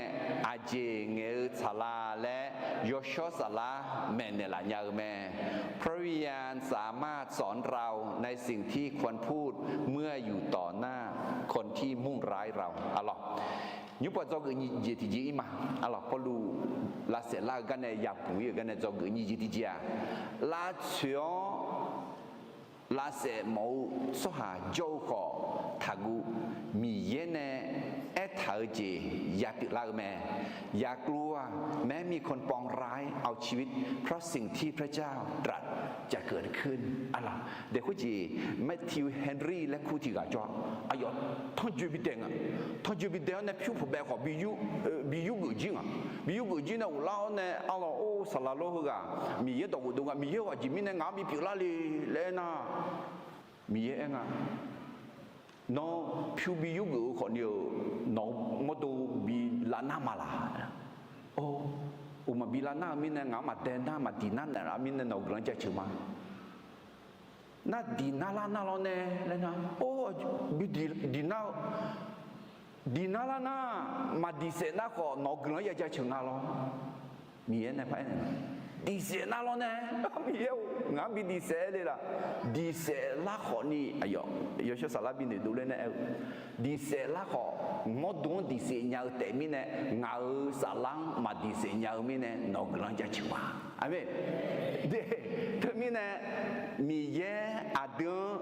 aqjeq ngaeq-eu tsaqlar laer yawshawr saflar maeqnaeq laf nya-eu mae. เพราะวิญญาณสามารถสอนเราในสิ่งที่ควรพูด เมื่ออยู่ต่อหน้าคนที่มุ่งร้ายเรา Aqlawq, nymr pav dzawgeuf nyiq jeq tiqjeq-ir ma. Aqlawq Pawrluv lavsaef lar-eu garnae yabuq-ir-euq garnae dzawgeuf nyiq jeq tiqjeq-aq, lavtsoeq-awr lavsaef mawf-eu tsawrhaq jawr-eu khawf taqguv, Miqyaer nae aertaq-eu jeq yapyeuf lar-eu mae. อย่ากลัว แม้มีคนปองร้ายเอาชีวิต เพราะสิ่งที่พระเจ้าตรัสจะเกิดขึ้น aqlaf. Daeq khoerjeq Matthew Henry laer kur tiq ghaq jawr-a. Aqyawf tanrjoe bi daeq nga. Tanrjoe bi daeq-awr nae pyur peuq bae khawf bi yur geuf jir nga. Bi yur geuf jir nae ghoflar-awr nae, aqlaf, or, saqlaq lawr heughaq Miqyaer dawqghof dov nga. Miqyaer-euq aqjeq mirnae ngaq-anr bipyeuf lar le laer aernar, Miqyaer aer nga, Nawr pyur bi yur geuf-eu khawfni-euq nawq-eu mawrdo bi lavnar ma laq? Or, uqmaq bi lavnar-eu mirnae ngaq-anr maqdae nar maqdiq nar naeqlaf-eu mirnae nawq-euq guiqlanq-anr jaceuq ma. Nar diq nar lar nar lawr nae laer nar, or, bi diq nar-eu diq nar lar nar, maqdiq saef nar khawf nawq-euq guiqlanq-anr ya jaceuq nga lawr. Miqyaer nae par aer-eu, diq saef nar lawr nae, Miqyaer-or, ngaq-anr bi diq saef le laf? Diq saef lar khawfni, aqyawf yawshawr saflar bi noeqdov ler nae aer-eu, diq saef lar khawf mawrdo-anr diq saef nya-eu taef mirnae, ngaq-euq saflar-anr maqdiq saef nya-eu mirnae nawq-euq guiqlanq jaceuq ma. Aqmeq. Teumirnae Miqyaer aqdui-anr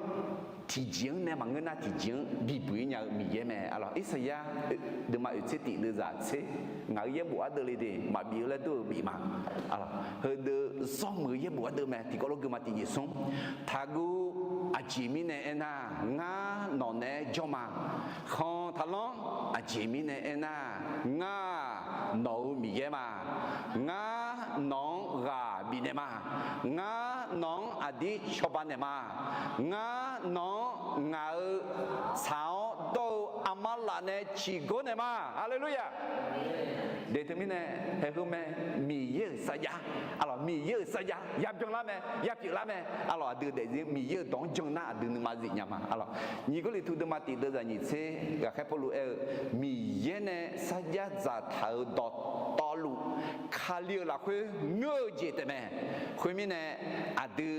tiqjeq-anr nae maqngeur nar tiqjeq-anr bibuq-ir nya-eu Miqyaer mae, aqlaf. Irsaqyar deuvma oeq tser tif deuvzaq tser, ngaq-euq yaerbof ardeuv le de maqbif-eu laer dur-eu bif ma, aqlaf. Heudeuq zawrmuiq-eu yaerbof ardeuv mae. Tiqkawv lof geufma tiqjeq smr, taqguv aqjeq mirnae aernar, ngar nawq naeq-aer jawr ma. Khanq taqlanr aqjeq mirnae aernar, ngar nawq-euq Miqyaer ma. Ngar nawq-anr ghaq bifnaeq ma. Ngar nawq-anr aqdir cawba naeq ma. Ngar nawq-anr ngaq-euq tsaq-awr dawr-eu armar laf nae ciqgor naeq ma. Haleluya! Deuq teumirnae, haeq heu mae, Miqyaer-euq sarjax, aqlaf, Miqyaer-euq sarjax yabyan lar mae, yapyeuf lar mae, aqlaf. Aqdui daefzir Miqyaer-euq dawq-anr jan nar aqdui nuima zifnya ma, aqlaf. Nyiq Gawrliqtu deuvma tif deuvzaq nyiq tser ghaqkhaer Pawrluv aer-eu, Miqyaer nae sarjax dzaqtaq-euq dawqtawvluf Kali-euq lafkhoer ngeur-eu jeq taef mae. Khoermirnae, aqdui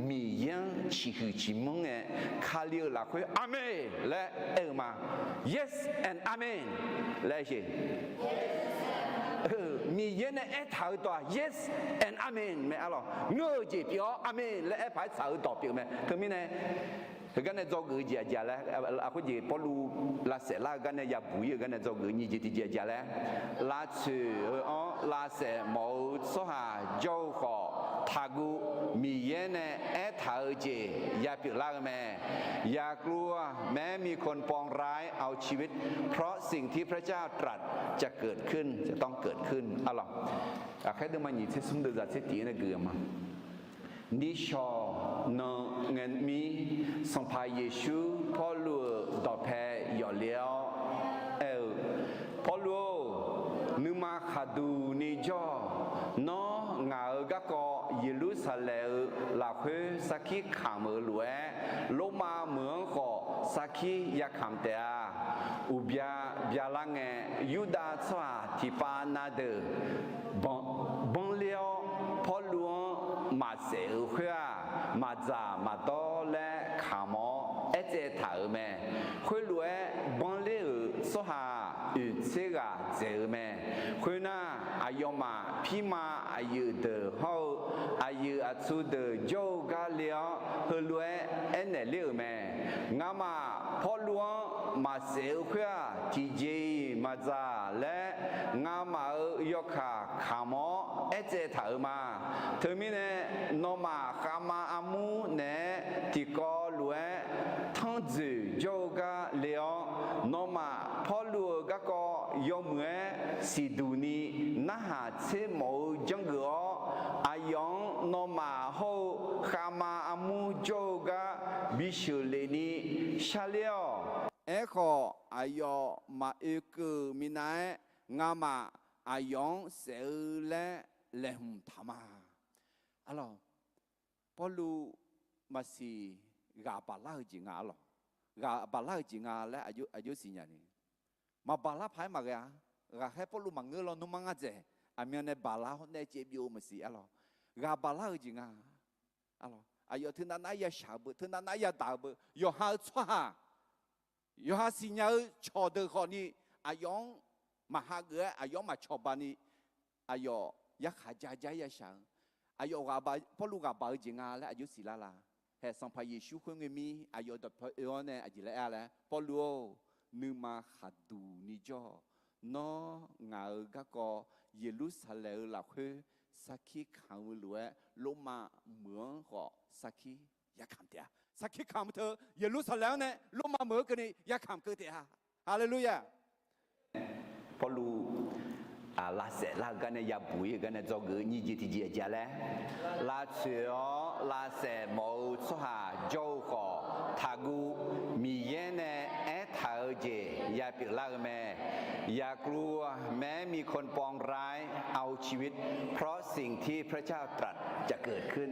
Miqyaer-anr ciqhuiq ciqmanr ngae, Kali-euq lafkhoer Aqmeq laer aer-eu ma. Yes and Amen laer aer-eu. Miqyaer nae aertaq-euq dawq-aq, Yes and Amen mae, aqlaf. Ngeur-eu jeq pyeuf-awr Aqmeq laer aer paq-aer tsaq-eu dawq pyeuf mae. Teumirnae, heugar nae dzawgeuf-eu jeq aqjeq laer, aqkhoer jeq Pawrluv lavsaef lar-eu gar nae yabuq-ir-euq gar nae dzawgeuf-eu nyiq jeq tiqjeq aqjeq laer, lavtsoeq heu-anr lavsaef mawf-eu tsawrhaq jawr-eu khawf taqguv. Miqyaer nae aertaq-eu jeq yapyeuf lar-eu mae. อย่ากลัว แม้มีคนปองร้ายเอาชีวิต เพราะสิ่งที่พระเจ้าตรัสจะเกิดขึ้น จะต้องเกิดขึ้น aqlaf. Ghaqkhaer deuvma nyiq tser smr deuvzaq tser tif-aer nae geuf-eu ma. Nishawq nan ngae mir, Sanqpaq Yeqsur Pawrluv-euq dawqpae yawf le-awr aer-eu, Pawrluv-or, nuima khaqduq ni jawr-awq. Nawr ngaq-euq garkawv Yeqlursaqlaeq-euq lafkhoer sarkir kamq-euq lof-aer, Lormav meuq-anr khawf sarkir yakamq taef-a. Uqbya byalar ngae, Yurdav tsawrhaq tiqpav na deuq banrler-awr, Pawrluv-anr maqsaef-euq khoer-aq, maqdzaq maqdawr laer kamq-awr aertsaev taq-euq mae. Khoerlof-aer banrler-euq tsawrhaq oeq tser ghaq dzaeq-eu mae. Khoernar, aqyawfmaf pirma aqyuif deuq hawr-eu aqyuif aqtsu deuq jawr-eu gar le-awr, heulof-aer aernaeq ler-euq mae. Ngamaf Pawrluv-anr maqsaef-eu khoer-aq, tiqjeq-iq maqdzaq laer ngamaf-euq yawkaq kamq-awr aertsaev taq-euq ma. Teumirnae, nawmaf khavma armur naeq-aer tiqkawv lof-aer tanrdzoeq jawr-eu gar le-awr, nawmaf Pawrluv-euq garkawv yawmuiq-aer siqduq ni narhaq tser mawf-eu janrgeuf-awr, aqyawf-anr nawmaf hawr-eu khavma armur jawr-eu gar bisheuq lef ni sharler-awq. Aerkhawf, aqyawf maqoe keuv minav-aer, ngamaf aqyawf-anr saef-eu laer laeqhmq taq ma. Aqlawq, Pawrluv maqsiq ghaq baqlar-eu jeq nga, aqlawq. Ghaq baqlar-eu jeq nga laer aqjox siqnya ni. Maqbaqlar paq-aer maqghae-a. Ghaqkhaer Pawrluv maqngeur lawnmr mar ngar dzaeq, aqmyan nae baqlar hawr nae caev byov-eu maqsiq, aqlawq. Ghaq baqlar-eu jeq nga. Aqlawq, aqyawf teunav nav-aer yashaq-eu beu, teunav nav-aer yadaq-eu beu, yawqha-eu tsawrhaq, yawqha siqnya-eu cawqdeuq khawfni, aqyawf-anr maqha geuf-aer, aqyawf-anr maqcawq baqni, aqyawf yarkhaq ja ja-aer yashaq-eu, aqyawf, Pawrluv ghaq baq-eu jeq nga laer aqjox siqlar la? Haeq Sanqpaq Yeqsur khoerngae mir aqyawf dawqpae oe-awr nae aqjeq laer aer-a laer, Pawrluv-or, nuima khaqduq ni jawr-awq. Nawr ngaq-euq garkawv Yeqlursaqlaeq-euq lafkhoer sarkir kamq-eu lof-aer, Lormav meuq-anr khawf sarkir yakamq taef-a. Sarkir kamq teu Yeqlursaqlaeq-anr nae Lormav meuq-anr keuvni yakamq keuv taef-a. Haleluya! Pawrluv lavsaef lar-eu gar nae yabuq-ir-eu gar nae dzawgeuf-eu nyiq jeq tiqjeq aqjeq laer, lavtsoeq-awr lavsaef mawf-eu tsawrhaq jawr-eu khawf, taqguv. Miqyaer nae aertaq-eu jeq yapyeuf lar-eu mae. อย่ากลัว แม้มีคนปองร้ายเอาชีวิต เพราะสิ่งที่พระเจ้าตรัสจะเกิดขึ้น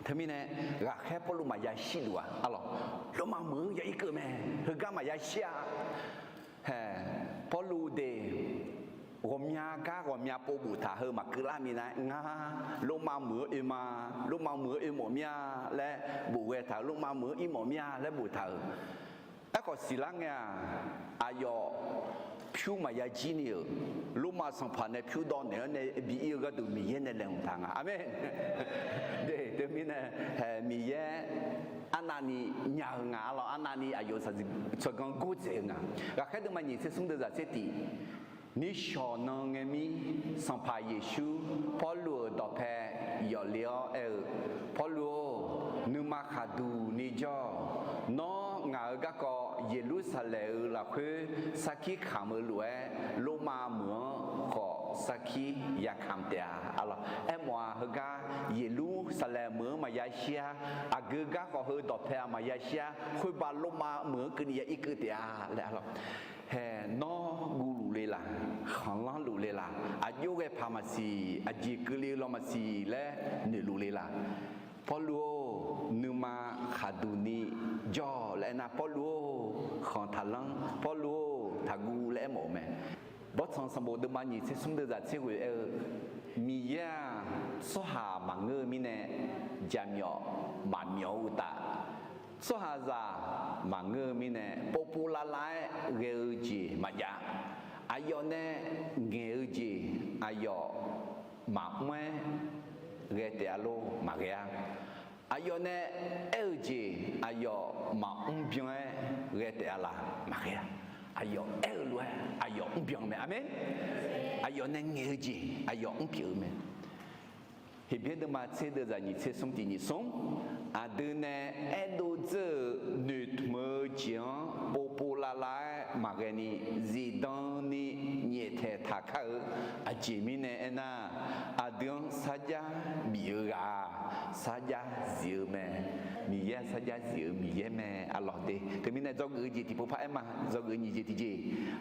Teumirnae, ghaqkhaer Pawrluv maqya shirluf-a. Arlawq, Lormav meuq-anr ya irkeuv mae. Heugar maqya shir-a. Hae, Pawrluv de, ghawqmya gar ghawqmya pov boftaq heu maqkeuv lar minav, ngar Lormav meuq-anr oe ma, Lormav meuq-anr oe mawf mir-a laer bof ghae taq-euq, Lormav meuq-anr ir mawf mir-a laer boftaq-euq. Aerkhawf siqlar ngae-aq, aqyawf pyur maqya jir ni-euq, Lormav sanqpaq nae pyur dawv naeq-anr nae bi ir-eu gharduq Miqyaer nae laeqhmq taq nga. Aqmeq. De, teumirnae, hae, Miqyaer arnavni nya-eu nga. Arlawq, arnavni aqyawf-euq saqdui tsawrganr gordzaeq-eu nga. Ghaqkhaer deuvma nyiq tser smr deuvzaq tser tiq. Nishawq nan ngae mir, Sanqpaq Yeqsur Pawrluv-euq dawqpae yawfle-awr aer-eu, Pawrluv-or, nuima khaqduq ni jawr-awq. Nawr ngaq-euq garkawv Yeqlursaqlaeq-euq lafkhoer sarkir kamq-eu lof-aer, Lormav meuq-anr khawf sarkir yakamq taef-a. Arlawq, aermawf-aq heugar Yeqlursaqlaeq meuq-anr maqya shir-a. Aqgeu gar khawf heu dawqpae-aq maqya shir-a. Khoerbav Lormav meuq-anr keuvni ya irkeuv taef-a laer. Arlawq, hae, nawr guvluf le laq, khanqlanr luf le laq, aqjox ghae paq maqsiq, aqjeq keuvle-eu lawr maqsiq laer noeqluf le laq. Pawrluv-or, nuima khaqduq ni jawr-awq laer aernar, Pawrluv-or, khanq taqlanr, Pawrluv-or, taqguv laer aermawf-eu mae. Bawrtsanq sanqbof deuvma nyiq tser smr deuvzaq tser ghoeq aer-eu, Miqyaer-aq, tsawrhaq maqngeur-eu mirnae jaqmyawf maqmyawf-eu uqtaf, tsawrhaqzaq maqngeur-eu mirnae povpov lavlav-aer ghae-eu jeq maqjav. Aqyawf nae ngaeq-eu jeq aqyawf maqmr-aer ghae taef-a lor, maqghae-a. Aqyawf nae aer-eu jeq aqyawf maqmr byan-aer ghae taef-a laq, maqghae-a. Aqyawf aer-eu lof-aer aqyawf mrbyan-eu mae. Aqmeq. Aqyawf nae ngaeq-eu jeq aqyawf mrpyeuf-eu mae. Heqbyaer deuvma tser deuvzaq nyiq tser smr tiq nyiq smr, aqdui nae aerdov dzeur-euq noeqtmq-eu jeq-anr povpov lavlav-aer maqghae ni, zifdan ni nyaeftaeq taqkar-eu, aqjeq mirnae aernar, aqdui-anr sarjax bif-eu ghaq-aq, sarjax zif-eu mae. Miqyaer-aq sarjax zif-eu Miqyaer mae. Arlawq de, teumirnae dzawgeuf-eu jeq tiqpov par aer ma. Dzawgeuf-eu nyiq jeq tiqjeq,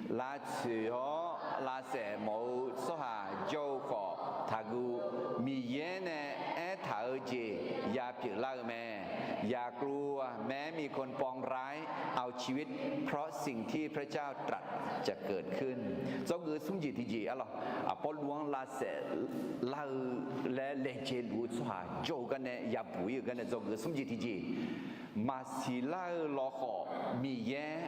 lavtsoeq-awr lavsaef mawf-eu tsawrhaq jawr-eu khawf taqguv. Miqyaer nae aertaq-eu jeq yapyeuf lar-eu mae. อย่ากลัว แม้มีคนปองร้ายเอาชีวิต เพราะสิ่งที่พระเจ้าตรัสจะเกิดขึ้น Dzawgeuf-eu smr jeq tiqjeq, arlawq, Pawrluv-anr lavsaef lar-eu laer laejae luf-eu tsawrhaq jawr-eu gar nae yabuq-ir-eu gar nae dzawgeuf-eu smr jeq tiqjeq, maqsiq lar-eu lawkhawf Miqyaer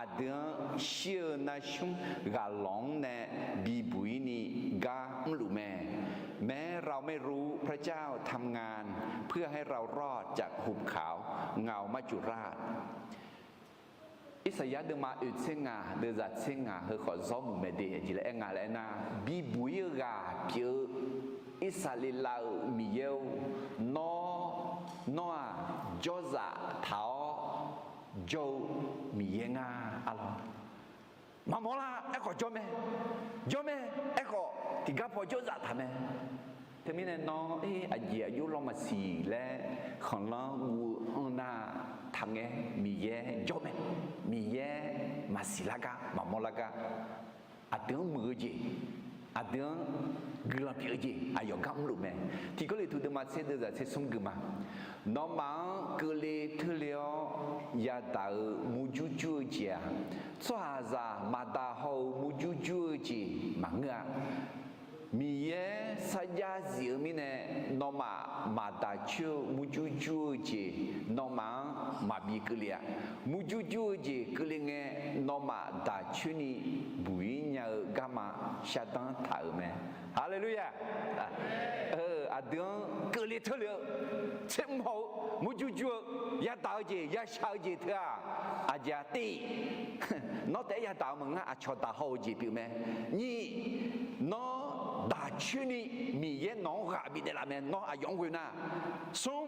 aqdui-anr shir-eu narsmr ghaqlawq-anr nae bibuq-ir ni gar mrluf mae. แม้เราไม่รู้ พระเจ้าทำงาน เพื่อให้เรารอดจากหุบเขาเงามัจจุราช Irsaqyar deuvma oeq tser ngaq deuvzaq tser ngaq heu khawf zawr muiq mae de. Aqjeq laer aer nga laer aernar, bibuq-ir-eu ghaq pyeuf-eu Irsaqleqlav-euq Miqyaer-or, nawr, nawr-aq, jawrzaq taq-awr jawr-eu Miqyaer nga. Arlawq, maqmawr lar aerkhawf jawr mae. Jawr mae aerkhawf tiqgar paw jawrzaq taq mae. Teumirnae nawr, e, aqjeq aqjox lawr maqsiq laer khanqlanr guv-eu anr nar, taqngae, Miqyaer jawr mae. Miqyaer maqsiq lar gar, maqmawr lar gar, aqdui-anr muiq-eu jeq, aqdui-anr guiqlanq pyeuf-eu jeq aqyawf gar mrluf mae. Tiq Gawrliqtu deuvma tser deuvzaq tser smr gui ma. Nawmaf-anr keuvle teule-awr yadaq-euq murjur jur-eu jeq-aq, tsawrhaqzaq maqdaq haw-eu murjur jur-eu jeq maqngeur-a. Miqyaer sarjax zif-eu mirnae, nawmaf maqdaq coer-eu murjur jur-eu jeq, nawmaf-anr maqbi keuvle-a. Murjur jur-eu jeq keuvle ngae, nawmaf daq coer ni buq-ir nya-eu garma shardanr taq-euq mae. Haleluya! Aqdui-anr keuvle teule-eu tsermr haw-eu, murjur jur-eu, yadaq-eu jeq, yashaq-eu jeq teu-aq, aqjeq-aq, tiq, nawr taef-aer yadaq-eu maqngeur, aqcawq daq haw-eu jeq pyeuf mae. Nyiq, nawr daq coer ni Miqyaer nawq-anr ghaq bifnaeq laf mae, nawr aqyawf-anr ghoe nar. Smr,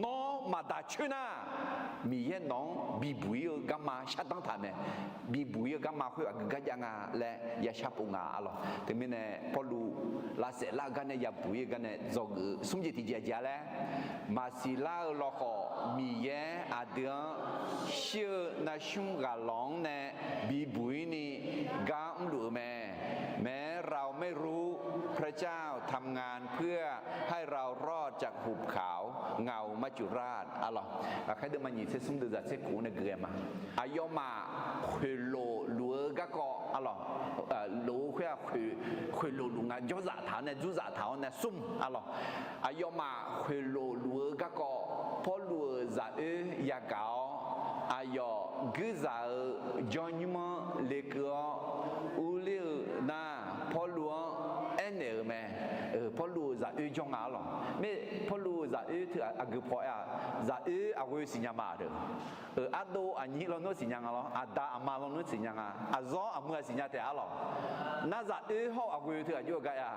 nawr maqdaq coer nar, Miqyaer nawq-anr bibuq ir-eu garma shardanr taq mae. Bibuq ir-eu garma khoer aqgeu gar jav nga laer yashar pov nga arlawq. Teumirnae Pawrluv lavsaef lar-eu gar nae yabuq ir-eu gar nae dzawgeuf-eu smr jeq tiqjeq aqjeq-a laer, maqsiq lar-eu lawkhawf Miqyaer aqdui-anr shir-eu narsmr ghaq lawq-anr nae bibuq ir ni gar mrluf-eu mae. แม้เราไม่รู้ พระเจ้าทำงานเพื่อให้เรารอดจากหุบเขาเงามจจุราช arlawq. Aqkhaer deuvma nyiq tser smr deuvzaq tser khof nae geuf-aer ma. Aqyawfmaf khoeqlof luf-eu garkawv arlawq. Lof-eu khoer-aq, khoeqlof luf nga, jawrzaf taq-awr nae, dzurzaf taq-awr nae smr arlawq. Aqyawfmaf khoeqlof luf-eu garkawv Pawrluv-euq zaq oer yagaq-awr, aqyawf guirzaq-euq jawrnymr-anr lekeuv-awr urler-eu nar, Pawrluv-anr aernaeq-euq mae. Pawrluv-euq zaq oer jawr nga arlawq. Mae, Pawrluv-euq zaq oer teu aqgeu paw aer-aq, zaq oer aqghoe siqnya ma deuq. Ardov aqnyir lawnmr siqnya nga lawr, aqda aqma lawnmr siqnya nga, aqzawr aqmuiq-a siqnya taef arlawq. Nar zaq oer hawr-eu aqghoe teu aqjox-eu gar aer-a.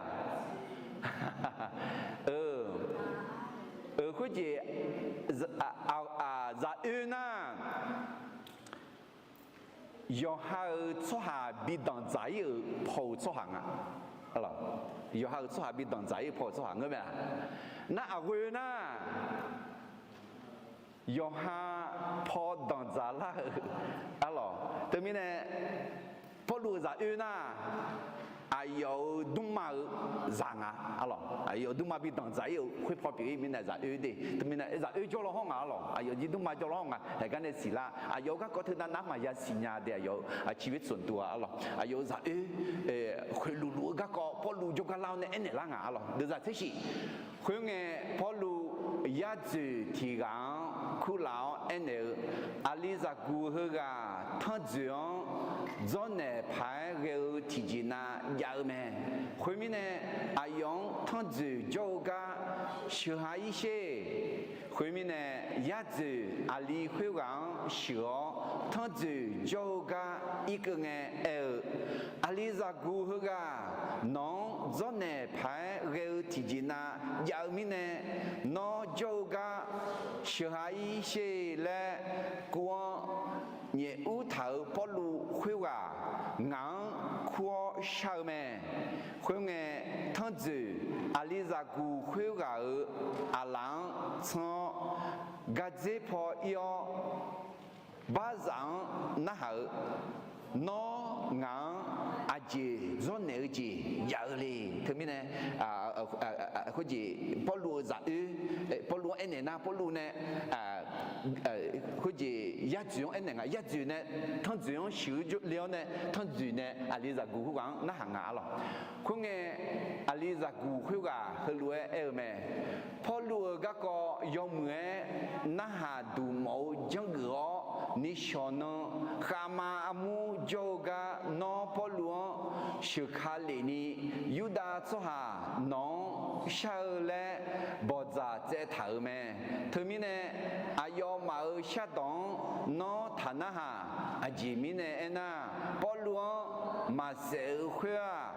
Khoerjeq, zaq oer nar, yawqha-euq tsawrhaq bi danqdzaq ir-euq paw-eu tsawrhaq nga. Yawqha-euq tsawrhaq bi danqdzaq ir-eu paw-eu tsawrhaq ngeur mae-a. Nar aqghoe nar, yawqha paw danqdzaq lar-euq arlawq. Teumirnae Pawrluv-euq zaq oer nar, aqyawf-euq dmrma-eu zaq nga arlawq. Aqyawf-euq dmrma bi danqdzaq ir-euq khoer paw pyeuf ir mirnae zaq oer de. Teumirnae zaq oer jawr law hawr nga arlawq. Aqyawf jir dmrma jawr law hawr nga. Haeq gar nae siqlar, aqyawf-euq garkawv teunav nar maqya siqnya de, aqyawf-euq aqcir oer tsawq duq-a arlawq. Aqyawf-euq zaq oer khoeqlof luf-eu garkawv Pawrluv jawrgar lar-awr nae aernaeq lar nga arlawq. Deuvzaq tser shif. Khoerngae, Pawrluv yar dzoeq tiq ghaq-anr kurlaf-awr aernaeq-eu, Aqlizaqguq heughaq tanrdzoeq-anr dzawrnaeq paq-aer ghae-eu tiqjeq nav jav-eu mae. Khoermirnae, aqyawf-anr tanrdzoeq jawr-eu gar sheuqha ir sher. Khoermirnae, yar dzoeq aqli khoerghaq-anr sheuq-awr tanrdzoeq jawr-eu gar irkeuv ngae aer-eu, Aqlizaqguq heughaq nawq-anr dzawrnaeq paq-aer ghae-eu tiqjeq nav jav-eu mirnae, nawr jawr-eu gar sheuqha ir sher laer kuv-anr nyaef ur taq-euq Pawrluv khoerghaq ngaq-anr kur-awr shar-eu mae. Khoerngae, tanrdzoeq Aqlizaqguq khoerghaq-euq aqlaf-anr tsanr-awr, gardzer paw ir-awr, barzaf-anr narhaq-eu, Nawr ngaq-anr aqjeq dzawrnaeq-eu jeq jav-eu le. Teumirnae, khoerjeq Pawrluv-euq zaq oer, Pawrluv-anr aernaeq nar, Pawrluv nae khoerjeq yar dzoeq-anr aernaeq nga, yar dzoeq nae, tanrdzoeq-anr sheuq-eu le-awr nae tanrdzoeq nae Aqlizaqguq khoerghaq-anr narhaq nga arlawq. Khoerngae, Aqlizaqguq khoerghaq heulof-aer aer-eu mae. Pawrluv-euq garkawv yawmuiq-aer narhaq duq mawf-eu janrgeuf-awr nishawq nan khavma armur jawr-eu gar nawr Pawrluv-anr sheuq ka lef ni, Yurdav tsawrhaq nawq-anr shar-eu laer bawqdzaq tsaev taq-euq mae. Teumirnae, aqyawfmaf-euq shardawq-anr nawr taq narhaq. Aqjeq mirnae aernar, Pawrluv-anr maqsaef-eu khoer-aq,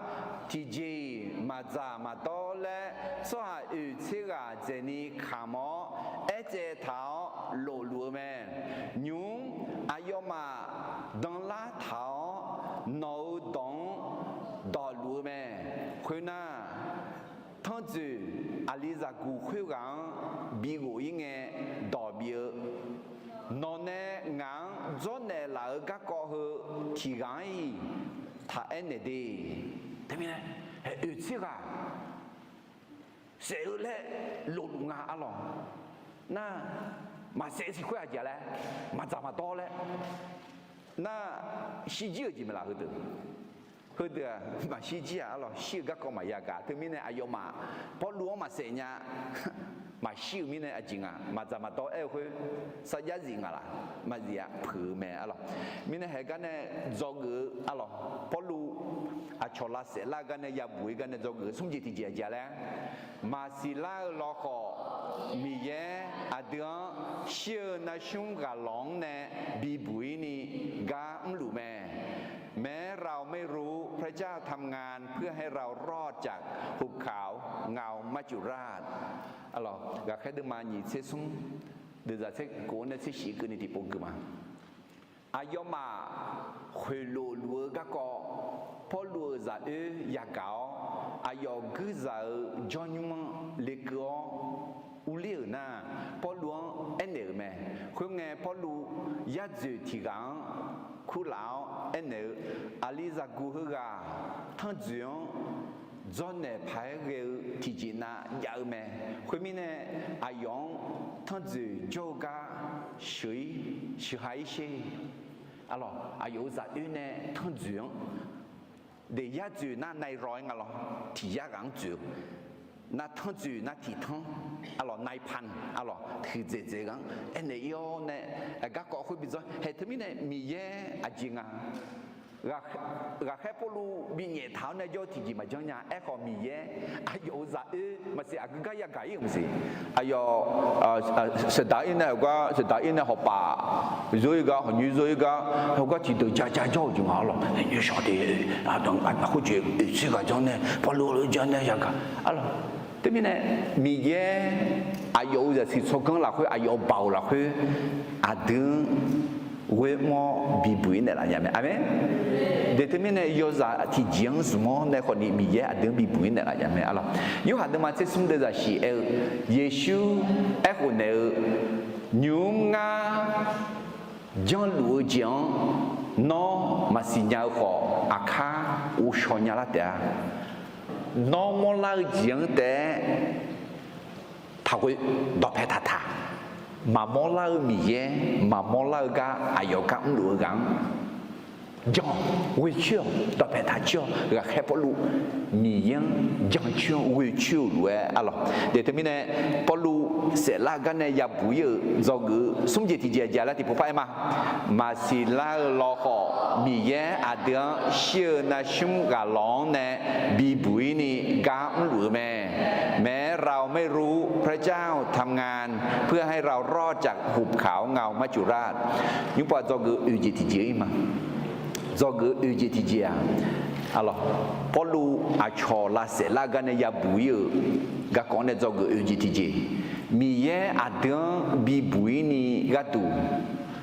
tiqjeq-iq maqdzaq maqdawr laer tsawrhaq oeq tser ghaq dzaeqni kamq-awr aertsaev taq-awr lofluf-eu mae. Nymq-mr aqyawfmaf danlar taq-awr nawq-euq dawq-anr dawqluf-eu mae. Khoernar, tanrdzoeq Aqlizaqguq khoerghaq-anr bighof ir ngae dawq bif-eu, Nawq nae ngaq-anr dzawrnaeq laf-eu garkawv heu tiq ghaq-anr-iq taq aernaeq de. Teumirnae, oeq tser ghaq saef-eu laer lofluf nga arlawq. Nar, maqsaef siq khoer aqjeq laer, maqdzaq maqdawr laer, nar, shirjir-euq jeq maeqlaf heudeuq. Heudeuq-aq maqshir jir-aq arlawq, shir-eu garkawv maqya gaq. Teumirnae aqyawfmaf Pawrluv-anr maqsaef nya, maqshir-euq mirnae aqjeq nga, maqdzaq maqdawr aer-eu khoer sarjax zif nga laq? Maqzif-a, puiq-eu mae arlawq. Mirnae haeq gar nae dzawgeuf-eu arlawq, Pawrluv aqcawq lavsaef lar-eu gar nae yabuq-ir gar nae dzawgeuf-eu smr jeq tiqjeq aqjeq-a laer, maqsiq lar-eu lawkhawf, Miqyaer aqdui-anr shir-eu narsmr ghaqlawq-anr nae bibuq-ir ni gar mrluf mae. แม้เราไม่รู้ พระเจ้าทำงานเพื่อให้เรารอดจากหุบเขาเงามัจจุราช Aqlawq, Ghaqkhaer deuvma nyiq tser smr, deuvzaq tser kof-anr nae tser shif keuvni tiqpov gui ma. Aqyawfmaf khoeqlof luf-eu garkawv, Pawrluv-euq zaq oer yagaq-awr, aqyawf guirzaq-eu jawrnymr-anr lekeuv-awr urler-euq nar, Pawrluv-anr aernaeq-euq mae. Khoerngae, Pawrluv yar dzoeq tiq ghaq-anr kurlaf-awr aernaeq-eu, Aqlizaqguq heughaq tanrjoeq-anr dzawrnaeq paq-aer ghae-eu tiqjeq nav jav-eu mae. Khoermirnae, aqyawf-anr tanrjoeq jawr-eu gar sheuq-ir, sheuq ha-ir sher. Aqlawq, aqyawf-euq zaq oer nae tanrjoeq-anr de yar dzoeq nar nai raw-aer nga lawr, tiq yar ghaq-anr dzoeq-eu, nar tanrjoeq nar tiq tanr, aqlawq nai pan, aqlawq huiqdzaeq dzaeq ghaq-anr aernaeq-ir-awr nae, garkawv khoer bi dzawr haeq teumirnae Miqyaer aqjeq nga. Ghaqkhaer Pawrluv binyaef taq-awr nae jawr-eu tiqjeq maqjanr nya. Aerkhawf Miqyaer aqyawf-euq zaq oer maqsiq aqgeu gar yagaq-ir-euq maqsiq. Aqyawf saqdaq ir nae hawgar, saqdaq ir nae hawpaf zor-ir gar, hawqnyoer zor-ir gar, hawgar tiqdeuq ja ja jawr-euq jeq nga lawq. Nymrshawq te khoerjeq oeqtsoer ghaq janr nae Pawrluv-anr janr nae yagaq. Aqlawq, teumirnae Miqyaer aqyawf-euq zaqsiq tsawrganr lafkhoer, aqyawf-euq baoq lafkhoer aqdui-anr ghoe mr-awr bibuq-ir naeqlaf nya mae. Aqmeq. De teumirnae yawzaq tiqjeq-anr zmq-awr nae khawfni Miqyaer aqdui-anr bibuq-ir naeqlaf nya mae. Aqlawq, Yorhaq deuvma tser smr deuvzaq shif aer-eu, Yeqsur aerkhof naeq-eu, Nymq-mr ngar janrluf-eu jeq-anr nawr maqsiq nya-eu khawf, aqkar ghovshaw nya lar taef-a. Nawr mawrlar-eu jeq-anr taef-aer taqghoe dawqpae taqtaq. Maqmawr lar-eu Miqyaer, maqmawr lar-eu gar aqyawf gar mrluf-eu ghaq-anr jan-awq, ghoecoer-awq, dawqpae taqcoer-awq. Ghaqkhaer Pawrluv Miqyaer-anr jancoer-awr ghoecoer-euq lof-aer aqlawq. De teumirnae Pawrluv saeflar-eu gar nae yabuq-ir-euq dzawgeuf-eu smr jeq tiqjeq aqjeq laer tiqpov par-aer ma. Maqsiq lar-eu lawkhawf, Miqyaer aqdui-anr shir-eu narsmr ghaqlawq-anr nae bibuq-ir ni gar mrluf-eu mae. แม้เราไม่รู้ พระเจ้าทำงานเพื่อให้เรารอดจากหุบเขาเงามัจจุราช Nymrpov dzawgeuf oeq jeq tiqjeq-ir ma. Dzawgeuf oeq jeq tiqjeq-aq, aqlawq, Pawrluv aqcawq lavsaef lar-eu gar nae yabuq-ir-euq garkawv-anr nae dzawgeuf oeq jeq tiqjeq, Miqyaer aqdui-anr bibuq-ir ni gharduq,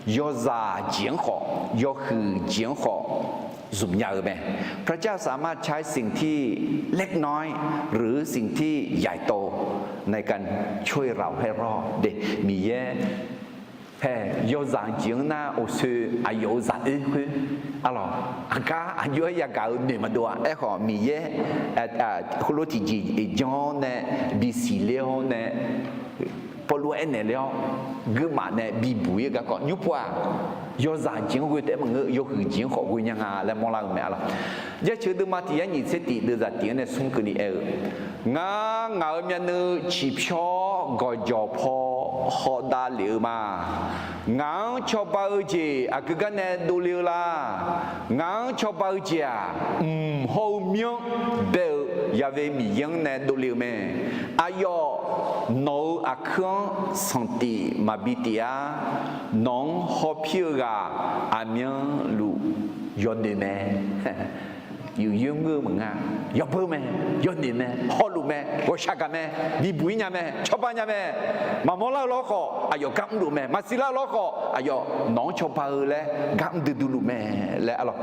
yawzaq jeq-anr khawf, yawhuiq jeq-anr khawf zmq nya-eu mae. พระเจ้าสามารถใช้สิ่งที่เล็กน้อย หรือสิ่งที่ใหญ่โต ในการช่วยเราให้รอด de, Miqyaer hae yawzaq jeq-anr nar, oqsoe aqyawf-euq zaq oer khoer, aqlawq, aqgar aqjox-aer yagaq-eu noeq maqdov-a. Aerkhawf Miqyaer heulof tiqjeq janr-awr nae, bisiq ler-awr nae, Pawrluv aernaeq ler-awr, guirmaf nae bibuq-ir-eu garkawv nymrpov-aq, yawzaq jeq-anr ghoe taef-aer maqngeur, yawhuiq jeq-anr khawf ghoe nya nga laer mawrlar-eu mae aqlawq. Jarceuq deuvma tiq yar nyiq tser tiq deuvzaq tiq-anr nae smr keuvni aer-eu, Ngar ngaq-euq myavnuiv ciqpyawr gawqjawq paw hawdav lef-eu ma. Ngaq-anr cawba-eu jeq aqgeu gar nae dovle-eu la? Ngaq-anr cawba-eu jeq-aq, mq hawr-eu myanr bae-eu Yaqve Miqyaer-anr nae dovle-eu mae. Aqyawf nawq-euq aqkuir-anr sanqtif maqbi tif-ar. Nawq-anr hawpir-eu ghaq aqmyanluf yawnoeq mae. Yuf yoer ngeur-eu maqnga. Yawbeu mae, yawnoeq mae, hawluf mae, ghawqshaq gaq mae, bibuq-ir nya mae, cawba nya mae. Maqmawr lar-eu lawr khawf aqyawf gar mrluf mae. Maqsiq lar-eu lawr khawf aqyawf nawq-anr cawba-eu laer gar mr duidui luf mae laer aqlawq.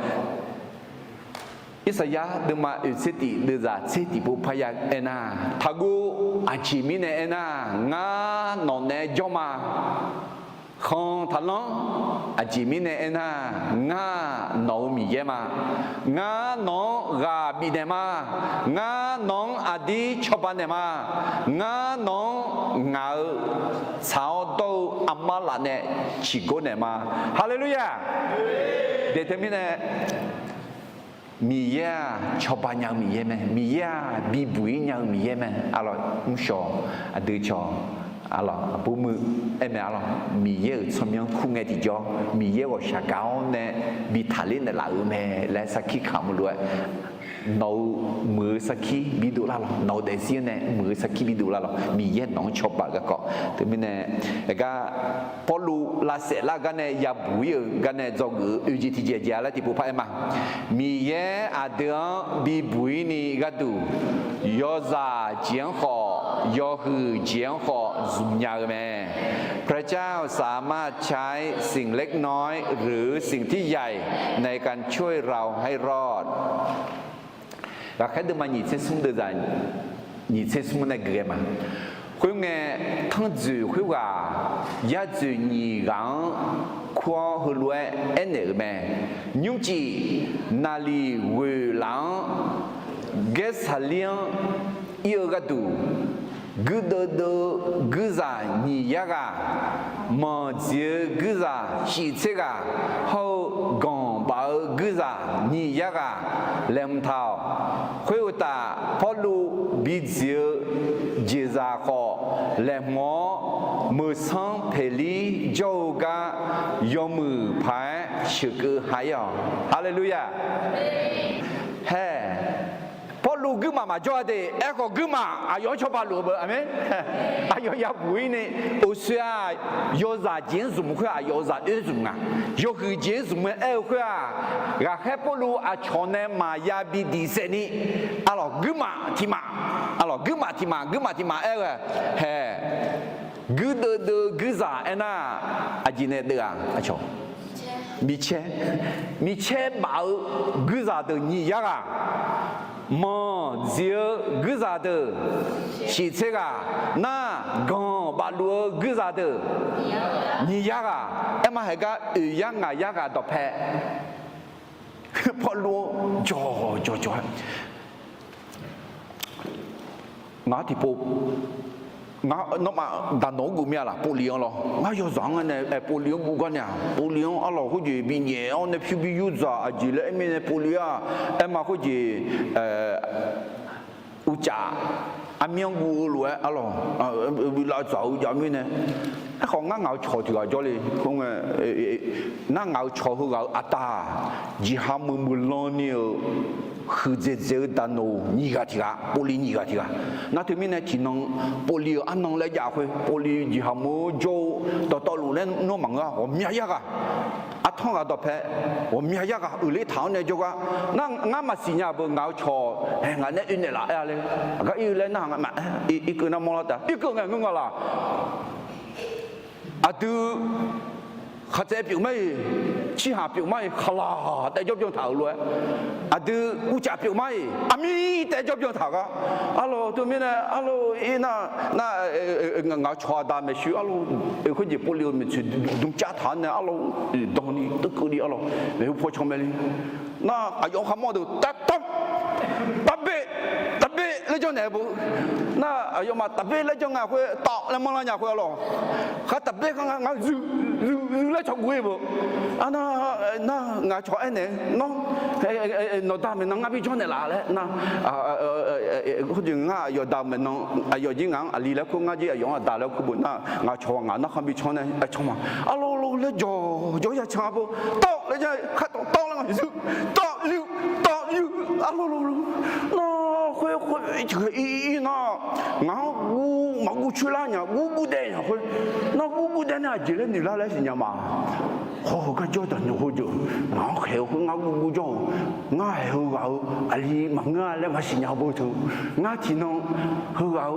Irsaqyar deuvma oeq tser tiq deuvzaq tser tiq pov parya aernar, taqguv, aqjeq mirnae aernar, ngar nawq naeq-aer jawr ma. Khanq taqlanr, aqjeq mirnae aernar, ngar nawq-euq Miqyaer ma. Ngar nawq-anr ghaq bifnaeq ma. Ngar nawq-anr aqdir cawba naeq ma. Ngar nawq-anr ngaq-euq tsaq-awr dawr-eu armar laf nae ciqgor naeq ma. Haleluya! De teumirnae, Miqyaer-aq cawba nya-eu Miqyaer mae. Miqyaer-aq bibuq-ir nya-eu Miqyaer mae. Aqlawq, mrshawq, aqdui cawq, aqlawq, aqbur muiq aer mae. Aqlawq, Miqyaer-euq tsawrmyanr kur ngae tiqjawr, Miqyaer ghawqshaq gaq-awr nae bi taqler naeqlaf-euq mae laer sarkir kamq lof-aer Nawq-euq muiq-eu sarkir bidov lar lawq. Nawq-euq daefzir-anr nae muiq-eu sarkir bidov lar lawq. Miqyaer nawq-anr cawba-euq garkawv. Teumirnae, aergar Pawrluv lavsaef lar gar nae yabuq-ir-euq gar nae dzawgeuf-eu oeq jeq tiqjeq jeq-a laer tiqpov par aer ma. Miqyaer aqdui-anr bibuq-ir ni gharduq, yawzaq jeq-anr khawf, yawhuiq jeq-anr khawf zmq nya-eu mae. พระเจ้าสามารถใช้สิ่งเล็กน้อยหรือสิ่งที่ใหญ่ในการช่วยเราให้รอด Ghaqkhaer deuvma nyiq tser smr deuvzaq nyiq tser smr nae geuf-aer ma. Khoerngae, tanrjoeq khoerghaq yadzoeq nyiq ghaq-anr kur-awr heulof-aer aernaeq-euq mae. Nymrcif naqliq ghoeq laf-anr Gaersaqlir-anr ir-eu gharduq, guirdeuv deuv-eu guirzaq nyiq yar ghaq, manq dziq-eu guirzaq shif tser ghaq, hawr-eu ganq baf-eu guirzaq nyiq yar ghaq laeqhmq taq-awq. Khoeruqtaf, Pawrluv bidziq-eu jeqzaq khawf laeqhmq-awr, meuqsanr peqlir jawr-eu gar yawmuiq paq-aer sheuqkeuv ha-ir-awq. Haleluya! Hae, Pawrluv guirmaf maqjawr-a de. Aerkhawf, guirmaf aqyawf-anr cawba luf-eu beu. Aqmeq. Aqyawf yabuq-ir ni, uqshoe-aq, yawzaq jeq-anr zmq khoer-aq, aqyawf-euq zaq oer zmq nga. Yawhuiq jeq-anr zmq-aer aer-eu khoer-aq, ghaqkhaer Pawrluv aqcawq nae maqya bi diq saef ni, arlawq, guirmaf tiq maf, arlawq, guirmaf tiq maf, guirmaf tiq maf aer-eu hae. Guirdeuv deuv-eu guirzaq aernar, aqjeq nae deuv-aq, aqcawq, micaer, micaer baf-eu guirzaq deuq nyiq yar ghaq, manq dziq-eu guirzaq deuq shif tser ghaq, nar ganq baf luf-eu guirzaq deuq nyiq yar ghaq. Aerma haeq gar oeq yar ngaq yar ghaq dawqpae Pawrluv-anr jawq jawq jawq-aer, ngaq-anr tiqpov, ngar nawmaf daqnawq-anr guv mir-a laq, povlif-anr lawr. Ngar yawzaq-anr nae aer povlif-anr guv gar nae-aq, povlif-anr arlawq khoerjeq binyaef-awr nae pyur bi yur dzaq aqjeq laer aer mirnae povlif-aq, aerma khoerjeq uqcaf armyanr guv-eu lof-aer arlawq, bi lavdzaq-eu jav mirnae. Aerkhawf, ngar ngaq-euq cawq tiq ghaq jawrle. Khoerngae, nar ngaq-euq cawq heughaq-euq aqda-aq, jeqha meuq meuq lan ni-euq huiqdzaeq dzaeq-eu daqnoq nyiq ghaq tiq ghaq, povlif nyiq ghaq tiq ghaq. Nar teumirnae tiqnan povlif-euq arnan laer jav khoer, povlif jeqha meuq-eu jawr-eu dawqtawvluf laer nawr maqngeur-a. Ghawqmya yar ghaq, artanr ghaq dawqpae ghawqmya yar ghaq uiqler taq-anr nae jawrgar, nar ngar maqsiq nya beu ngaq-euq cawq, hae, ngaq nae oe naeqlaf aer-a laer, aqgar ir-eu laer nar ngaq ma, irkeuv nar mawrlar taef, irkeuv ngae ngeur nga laq. Aqdui khaqtsaev pyeuf mar-iq, cirhaq pyeuf mar-iq, khaqlaq taef jawr byan taq-euq lof-aer, aqdui uvcaf pyeuf mar-iq, aqmir taef jawr byan taq gar. Arlawq, teumirnae arlawq, ir nar, nar, ngaq-euq cawq aqda maeqshi arlawq, khoerjeq povlif-eu maeqtsoeq dmcav taq-anr nae arlawq, dan ni teukeuvni arlawq maeqhu paw can mae le. Nar aqyawf-anr kharmawr deuq taq taq, taqber, taqber laer janrnaeq beu. Nar aqyawfmaf taqber laer janr nga khoer tawv laer manrlar nya khoer arlawq. Khar taqber khar nga, ngar zuiq zuiq zuiq laer cawqguv-ir beu. Arnar, nar ngaq cawq aernaeq-eu nawr, nawqda maeqnan ngar bi janrnaeq laf laer nar, khoerjeq ngar aqyawf da maeqnan, aqyawf jir ngaq-anr aqli laer kur, ngar jir aqyawf-anr aqda laer kur beu nar, ngaq cawq ngaq narkhan bi can nae can ma. Arlawq laer jawq jawr ya can-a beu. Tawv laer janr, khar tawv tawv laer nga zuiq, tawv zuiq, tawv zuiq, arlawq laer. Nar khoer khoer tiq ghaq ir ir nar, ngaq-anr guv maqguv coer lar nya, guv guv daev nya khoer. Nar guv guv daev nae aqjeq laer noeq lar laer siqnya ma. Hawq-eu gar jawr daqnoeq hawr jeuq, ngaq-anr khaeq-eu khoer ngar guv guv jawr-euq, ngar haeq-eu ghaq-eu aqli maqngeur-a laer maqsiq nya beu teu. Ngar tiqnan heughaq-eu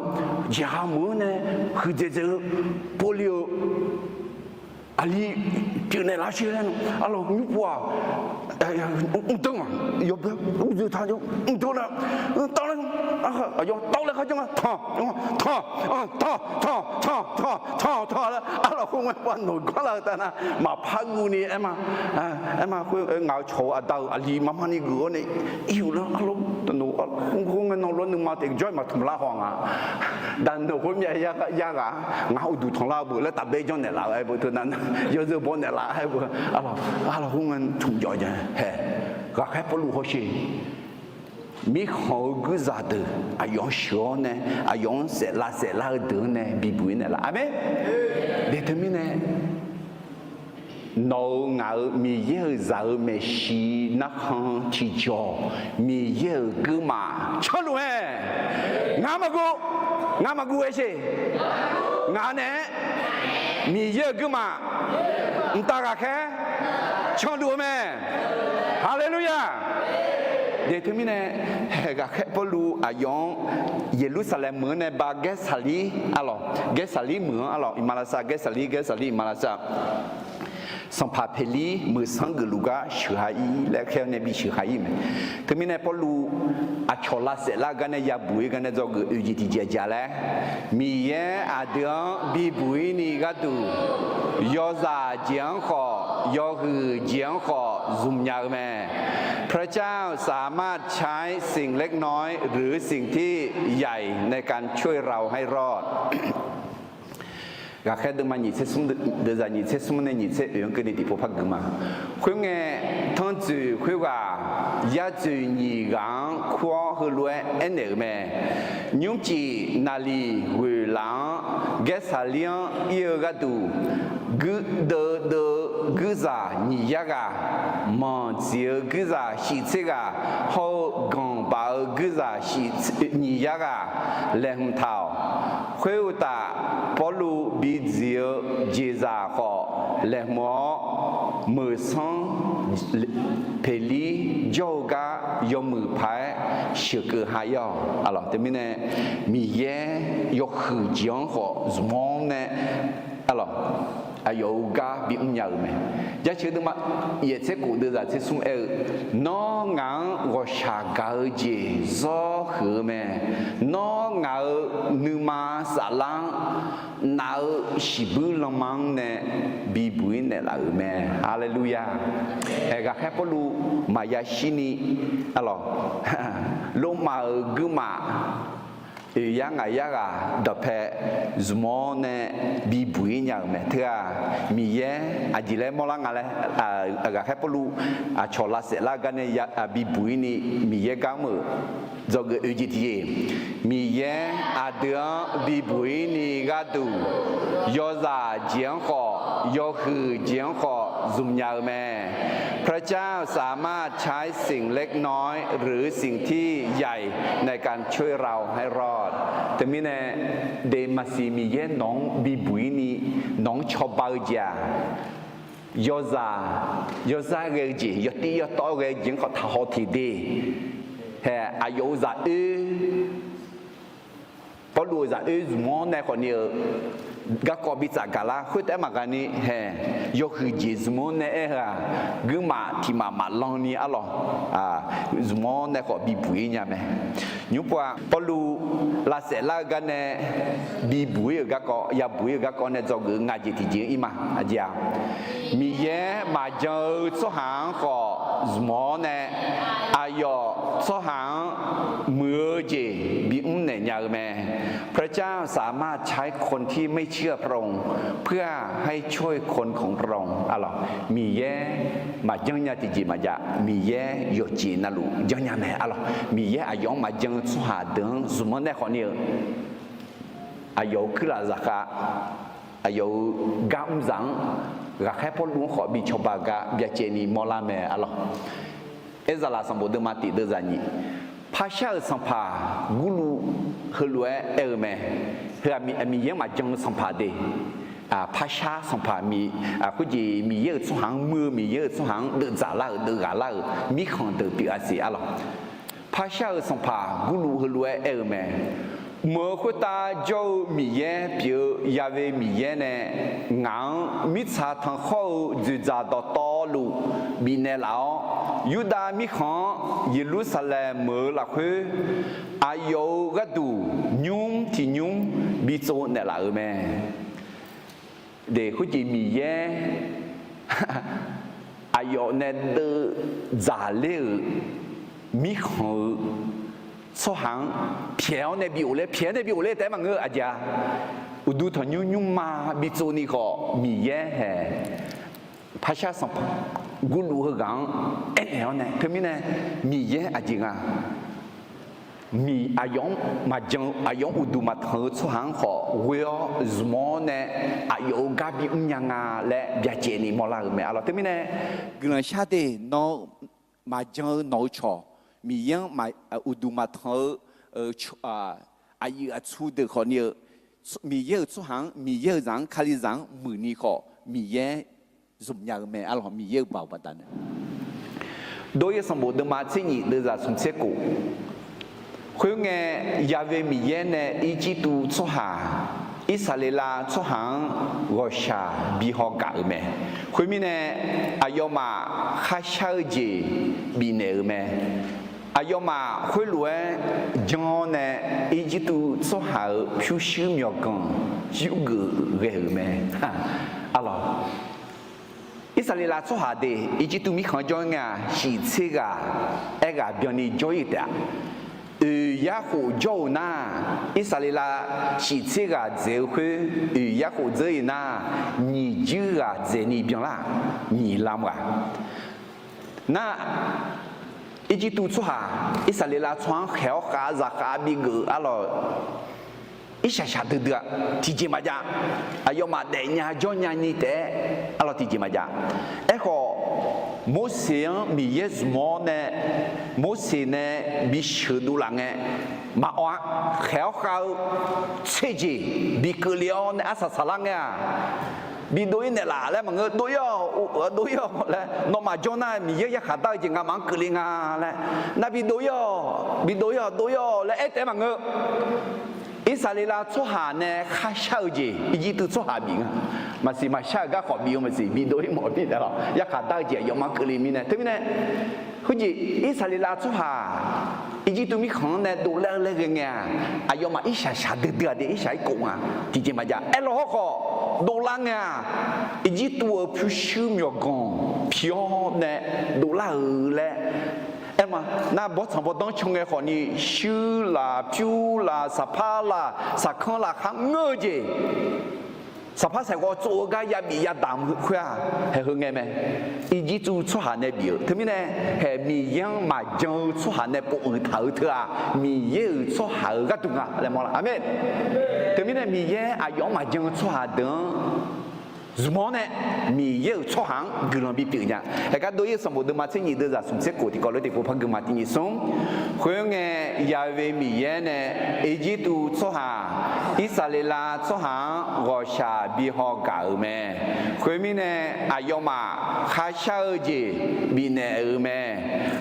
jeqha meuq-anr nae huiqdzaeq dzaeq-eu povlif-eu aqli pyeufnaeq lar sher laer nar, arlawq nymr pov-aq, mqdan-aq, yawbae uqdui taq jawr mqdan nar, tawv laer, aqyawf tawv laer kharjanr-a, tanq, tanq, tanq, tanq, tanq, tanq, tanq, tanq laer arlawq khoerngae pav nawq ganr lar-eu tav nar, maqpar guv ni aer ma. Aer ma khoer ngaq-euq cawq-eu aqda-euq aqli marmar ni geuf-awr nae, ir-euq lar arlawq, khoerngae nan lawr nuima taef jawr-aer maqtanq lar haw nga. Daqnoeq khoer myav yar ghaq, ngaq uqduq tanq lar-eu beu laer taqbaer janrnaeq laf-eu aer beu teu nar, yawzeu baw naeq laf aer beu, arlawq khoerngae tmq jawr ja hae. Ghaqkhaer Pawrluv hawsher, mirkhanq-eu guirzaq deuq aqyawf-anr sheuq-awr nae, aqyawf-anr saef lavsaef lar-eu deuq-anr nae bibuq-ir naeq laf. Aqmeq. Deuq teumirnae Nawq-euq ngaq-euq Miqyaer-euq zaq-euq maeqshi narkhan tiqjawq, Miqyaer-euq guirmaf canluf mae. Ngar maqguv, ngar maqguv-aer sher. Ngaq naeq-aer Miqyaer-euq guirmaf mqtav ghaqkhaer canluf-eu mae. Haleluya! Deuq teumirnae, ghaqkhaer Pawrluv aqyawf-anr Yeqlursaqlaeq meuq-anr nae ba Gaersaqlir arlawq, Gaersaqlir meuq-anr arlawq, iqmalavshav Gaersaqlir, Gaersaqlir iqmalavshav Sanqpaq Peqlir meuq sanr geufluf gar sheuq ha ir laer khaer-awr nae bi sheuq ha ir mae. Teumirnae Pawrluv aqcawq lavsaef lar-eu gar nae yabuq-ir gar nae dzawgeuf oeq jeq tiqjeq aqjeq laer, Miqyaer aqdui-anr bibuq-ir ni gharduq, yawzaq jeq-anr khawf, yawhuiq jeq-anr khawf zmq nya-eu mae. พระเจ้าสามารถใช้สิ่งเล็กน้อยหรือสิ่งที่ใหญ่ในการช่วยเราให้รอด Ghaqkhaer deuvma nyiq tser smr, deuvzaq nyiq tser smr nae nyiq tser oeq-anr keuvni tiqpov par gui ma. Khoerngae, tanrtsoeq khoerghaq yadzoeq nyiq ghaq-anr kur-awr heulof-aer aernaeq-euq mae. Nymrcif naqliq ghoeq laf-anr Gaersaqlir-anr ir-eu gharduq, guirdeuv deuv-eu guirzaq nyiq yar ghaq, manq dziq-eu guirzaq shif tser ghaq, hawr-eu ganq baf-eu guirzaq shif nyiq yar ghaq laeqhmq taq-awq. Khoeruqtaf, Pawrluv bidziq-eu jeqzaq khawf laeqhmq-awr, meuq sanr Peqlir jawr-eu gar yawmuiq paq-aer sheuqkeuv ha ir-awq. Arlawq, teumirnae Miqyaer yawhuiq jeq-anr khawf zmq-awr nae, arlawq, aqyawf-euq gar bimr nya-euq mae. Jaceuq deuvma yaef tser khof deuvzaq tser smr aer-eu, Nawr ngaq-anr ghawqshaq gaq-eu jeq zawr huiq-eu mae. Nawr ngaq-euq nuima saflar-anr naf-eu shiqbuir lanma-anr nae bibuq-ir naeqlaf-euq mae. Haleluya! Haeq ghaqkhaer Pawrluv maqya shirni, arlawq, Lormav-euq guirmaf oeq yar ngaq yar ghaq dawqpae zmq-awr nae bibuq-ir nya-euq mae. Teughaq Miqyaer aqjeq laer mawrlar nga laer, ghaqkhaer Pawrluv aqcawq lavsaef lar-eu gar nae bibuq-ir ni Miqyaer gar mr-euq dzawgeuf oeq jeq tiqjeq, Miqyaer aqdui-anr bibuq-ir ni gharduq, yawzaq jeq-anr khawf, yawhuiq jeq-anr khawf zmq nya-eu mae. พระเจ้าสามารถใช้สิ่งเล็กน้อยหรือสิ่งที่ใหญ่ในการช่วยเราให้รอด Teumirnae, de maqsiq Miqyaer nawq-anr bibuq-ir ni nawq-anr cawba-eu jeq-aq, yawzaq, yawzar ghae-eu jeq, yawtiv yawtawv ghae-eu jeq-anr khawf taqhaw teq de. Haeq aqyawf-euq zaq oer, Pawrluv-euq zaq oer zmq-awr nae khawfni-eu garkawv bi tsaf gaq lar. Khoertaef-aer maqghaq ni haeq, yawhuiq jeq zmq-awr nae aer-eu-aq, guirmaf tiq maf maqlan ni arlawq, zmq-awr nae khawf bibuq-ir nya mae. Nymr pov-aq, Pawrluv lavsaef lar-eu gar nae bibuq-ir-euq garkawv, yabuq-ir-euq garkawv nae dzawgeuf-eu ngaq jeq tiqjeq-anr ir ma. Aqjeq-aq, Miqyaer maqjan-eu tsawrhaq-anr khawf zmq-awr nae, aqyawf tsawrhaq-anr muiq-eu jeq bimr naeq nya-eu mae. พระเจ้าสามารถใช้คนที่ไม่เชื่อพระองค์ เพื่อให้ช่วยคนของพระองค์ arlawq. Miqyaer maqjan nya tiqjeq maqjav, Miqyaer yawqjeq navluf janrnya mae arlawq. Miqyaer aqyawf-anr maqjan-eu tsawrhaq deuq-anr zmq-awr nae khawfni-eu, aqyawf-euq kuirlaf zaqkhav, aqyawf-euq gar mrzaq-anr ghaqkhaer Pawrluv-anr khawf bi cawba-eu gar byacaevni mawrlar mae arlawq. Aerzaqlaq sanqbof deuvma tiq deuvzaq nyiq, parshar-euq sanqpaq Gurluv heulof-aer aer-eu mae. Heu-aq, Miqyaer-anr maqjan-eu sanqpaq de. Parshar sanqpaq, khoerjeq Miqyaer-euq tsawrhaq-anr muir-eu, Miqyaer-euq tsawrhaq-anr deuvdzaq lar-euq, deuvghaq lar-euq mirkhanq deuq pyeuf-a siq arlawq. Parshar-euq sanqpaq Gurluv heulof-aer aer-eu mae. Meuq-eu khoertav jawr-eu Miqyaer pyeuf-eu Ya'we Miqyaer nae ngaq-anr mirtsaq tanqkhawr-eu dzoeqdzaq dawqtawvluf bifnaeq laf-awr, Yurdav mirkhanq-anr Yeqlursaqlaeq meuq-eu lafkhoer, aqyawf-euq gharduq nymr tiq nymr bitsov naeqlaf-euq mae. Deq khoerjeq Miqyaer aqyawf nae deuvdzaq ler-euq mirkhanq-eu tsawrhaq-anr pyaeq-awr nae bi of ler, pyaeq-awr nae bi of ler taef-aer maqngeur-eu aqjeq-a. Uqduq tanqnymr nymrma bitsovni khawf Miqyaer haeq parshar sanqpaq Gurluv heughaq-anr aernaeq-awr nae, teumirnae Miqyaer aqjeq nga Miq aqyawf-anr maqjan-eu, aqyawf-anr uqduq maqtanq-eu tsawrhaq-anr khawf ghoe-awr zmq-awr nae aqyawf-euq gar bimr nya nga laer byacaevni mawrlar-euq mae. Arlawq teumirnae, guiqlanq shar de, nawr maqjan-eu nawq-eu cawq, Miqyaer-anr uqduq maqtanq-eu aqyuif aqtsu deuq khawfni-eu, Miqyaer-euq tsawrhaq-anr, Miqyaer-euq zaq-anr, Kalizaq-anr muiqni khawf Miqyaer zmq nya-eu mae. Arlawq Miqyaer-euq baoq baqdanae, Dov-ir sanqbof deuvma tser nyif deuvzaq smq tser kof. Khoerngae, Ya'we Miqyaer nae Irjirtuv tsawrhaq, Irsaqleqlav tsawrhaq-anr ghawqshaq bi haw gaq-euq mae. Khoermirnae, aqyawfmaf kharshar-eu jeq bifnaeq-euq mae. Aqyawfmaf khoerlof-aer jan-awr nae Irjirtuv tsawrhaq-euq pyurshuir myawqganq yurgeuf ghae-euq mae. Arlawq, Irsaqleqlav tsawrhaq de Irjirtuv mirkhanq-anr jawr-ir ngae-aq, shiq tser ghaq aerghaq byanni jawr-ir taef-a. Oeq yarkhof jawr-euq nar, Irsaqleqlav shiq tser ghaq dzaeq-eu khoer, oeq yarkhof dzeur-ir nar, nyiq juir ghaq dzaeqni byanlar, nyiq lam ghaq. Nar, Irjirtuv tsawrhaq Irsaqleqlav tsawrhaq-anr khaeq-awr khav zaqkhav bigeuf-eu arlawq, irshaq shaqdui dui-a, tiqjeq maqjav. Aqyawfmaf daefnya jawrnya ni taef-aer arlawq tiqjeq maqjav. Aerkhawf, Morseq-anr Miqyaer zmq-awr nae, Morseq nae bisheuq dovlaf ngae, maqawr-a. Khaeq-awr khav-eu tser jeq bi keuvle-awr nae arsaq saqlar ngae-aq, bidov-ir naeqlaf laer maqngeur. Dov-ir-awq, dov-ir-awq laer, nawmaf jawr nar Miqyaer yarkhaq dar-eu jeq ngamaf-anr keuvle nga laer, nar bidov-ir-awq, bidov-ir-awq, dov-ir-awq laer aer taef-aer maqngeur. Irsaqleqlav tsawrhaq nae kharshar-eu jeq Irjirtuv tsawrhaq bif nga. Maqsiq maqshar-euq gar khawf bif-eu maqsiq, bidov-ir mawf-eu mirnae lawq, yarkhaq dar-eu jeq aqyawfmaf-anr keuvle mirnae. Teumirnae, khoerjeq Irsaqleqlav tsawrhaq Irjirtuv mirkhanq-anr nae dovlar-eu laer ghae ngae-aq, aqyawfmaf irshaq shaqdui dui-a de, irshaq irkov nga, tiqjeq maqjav. Aerlawq hawrkhawf, dovlar ngae-aq, Irjirtuv-euq pyurshuir myawqganq pi-awr nae dovlar-euq laer aer ma. Nar bawrtsanq bawrdanr can ngae khawfni, shuir laf, pyur laf, saqpar laf, saqkanr laf, kharngeur-eu jeq, saqpar saeqghawv tsov-eu gar yabif yadaq-eu khoer-aq, haeq heu ngae mae. Irjirtuv tsawrhaq nae bif-euq teumirnae, haeq Miqyaer-anr maqjan-eu tsawrhaq nae pov uiq taq-eu teu-aq, Miqyaer-euq tsawrhaq-euq gharduq nga laer mawrlar. Aqmeq. Teumirnae Miqyaer aqyawf-anr maqjan-eu tsawrhaq deuq-anr zmq-awr nae, Miqyaer-euq tsawrhaq-anr guiqlanq bipyeuf nya. Haeqgar dov-ir sanqbof deuvma tser nyif deuvzaq smq tser kof tiqkawv lof tiqpov par guima tiq nyif smr. Khoerngae, Ya'we Miqyaer nae Irjirtuv tsawrhaq, Irsaqleqlav tsawrhaq-anr ghawqshaq bi haw gaq-euq mae. Khoermirnae, aqyawfmaf kharshar-eu jeq bifnaeq-euq mae.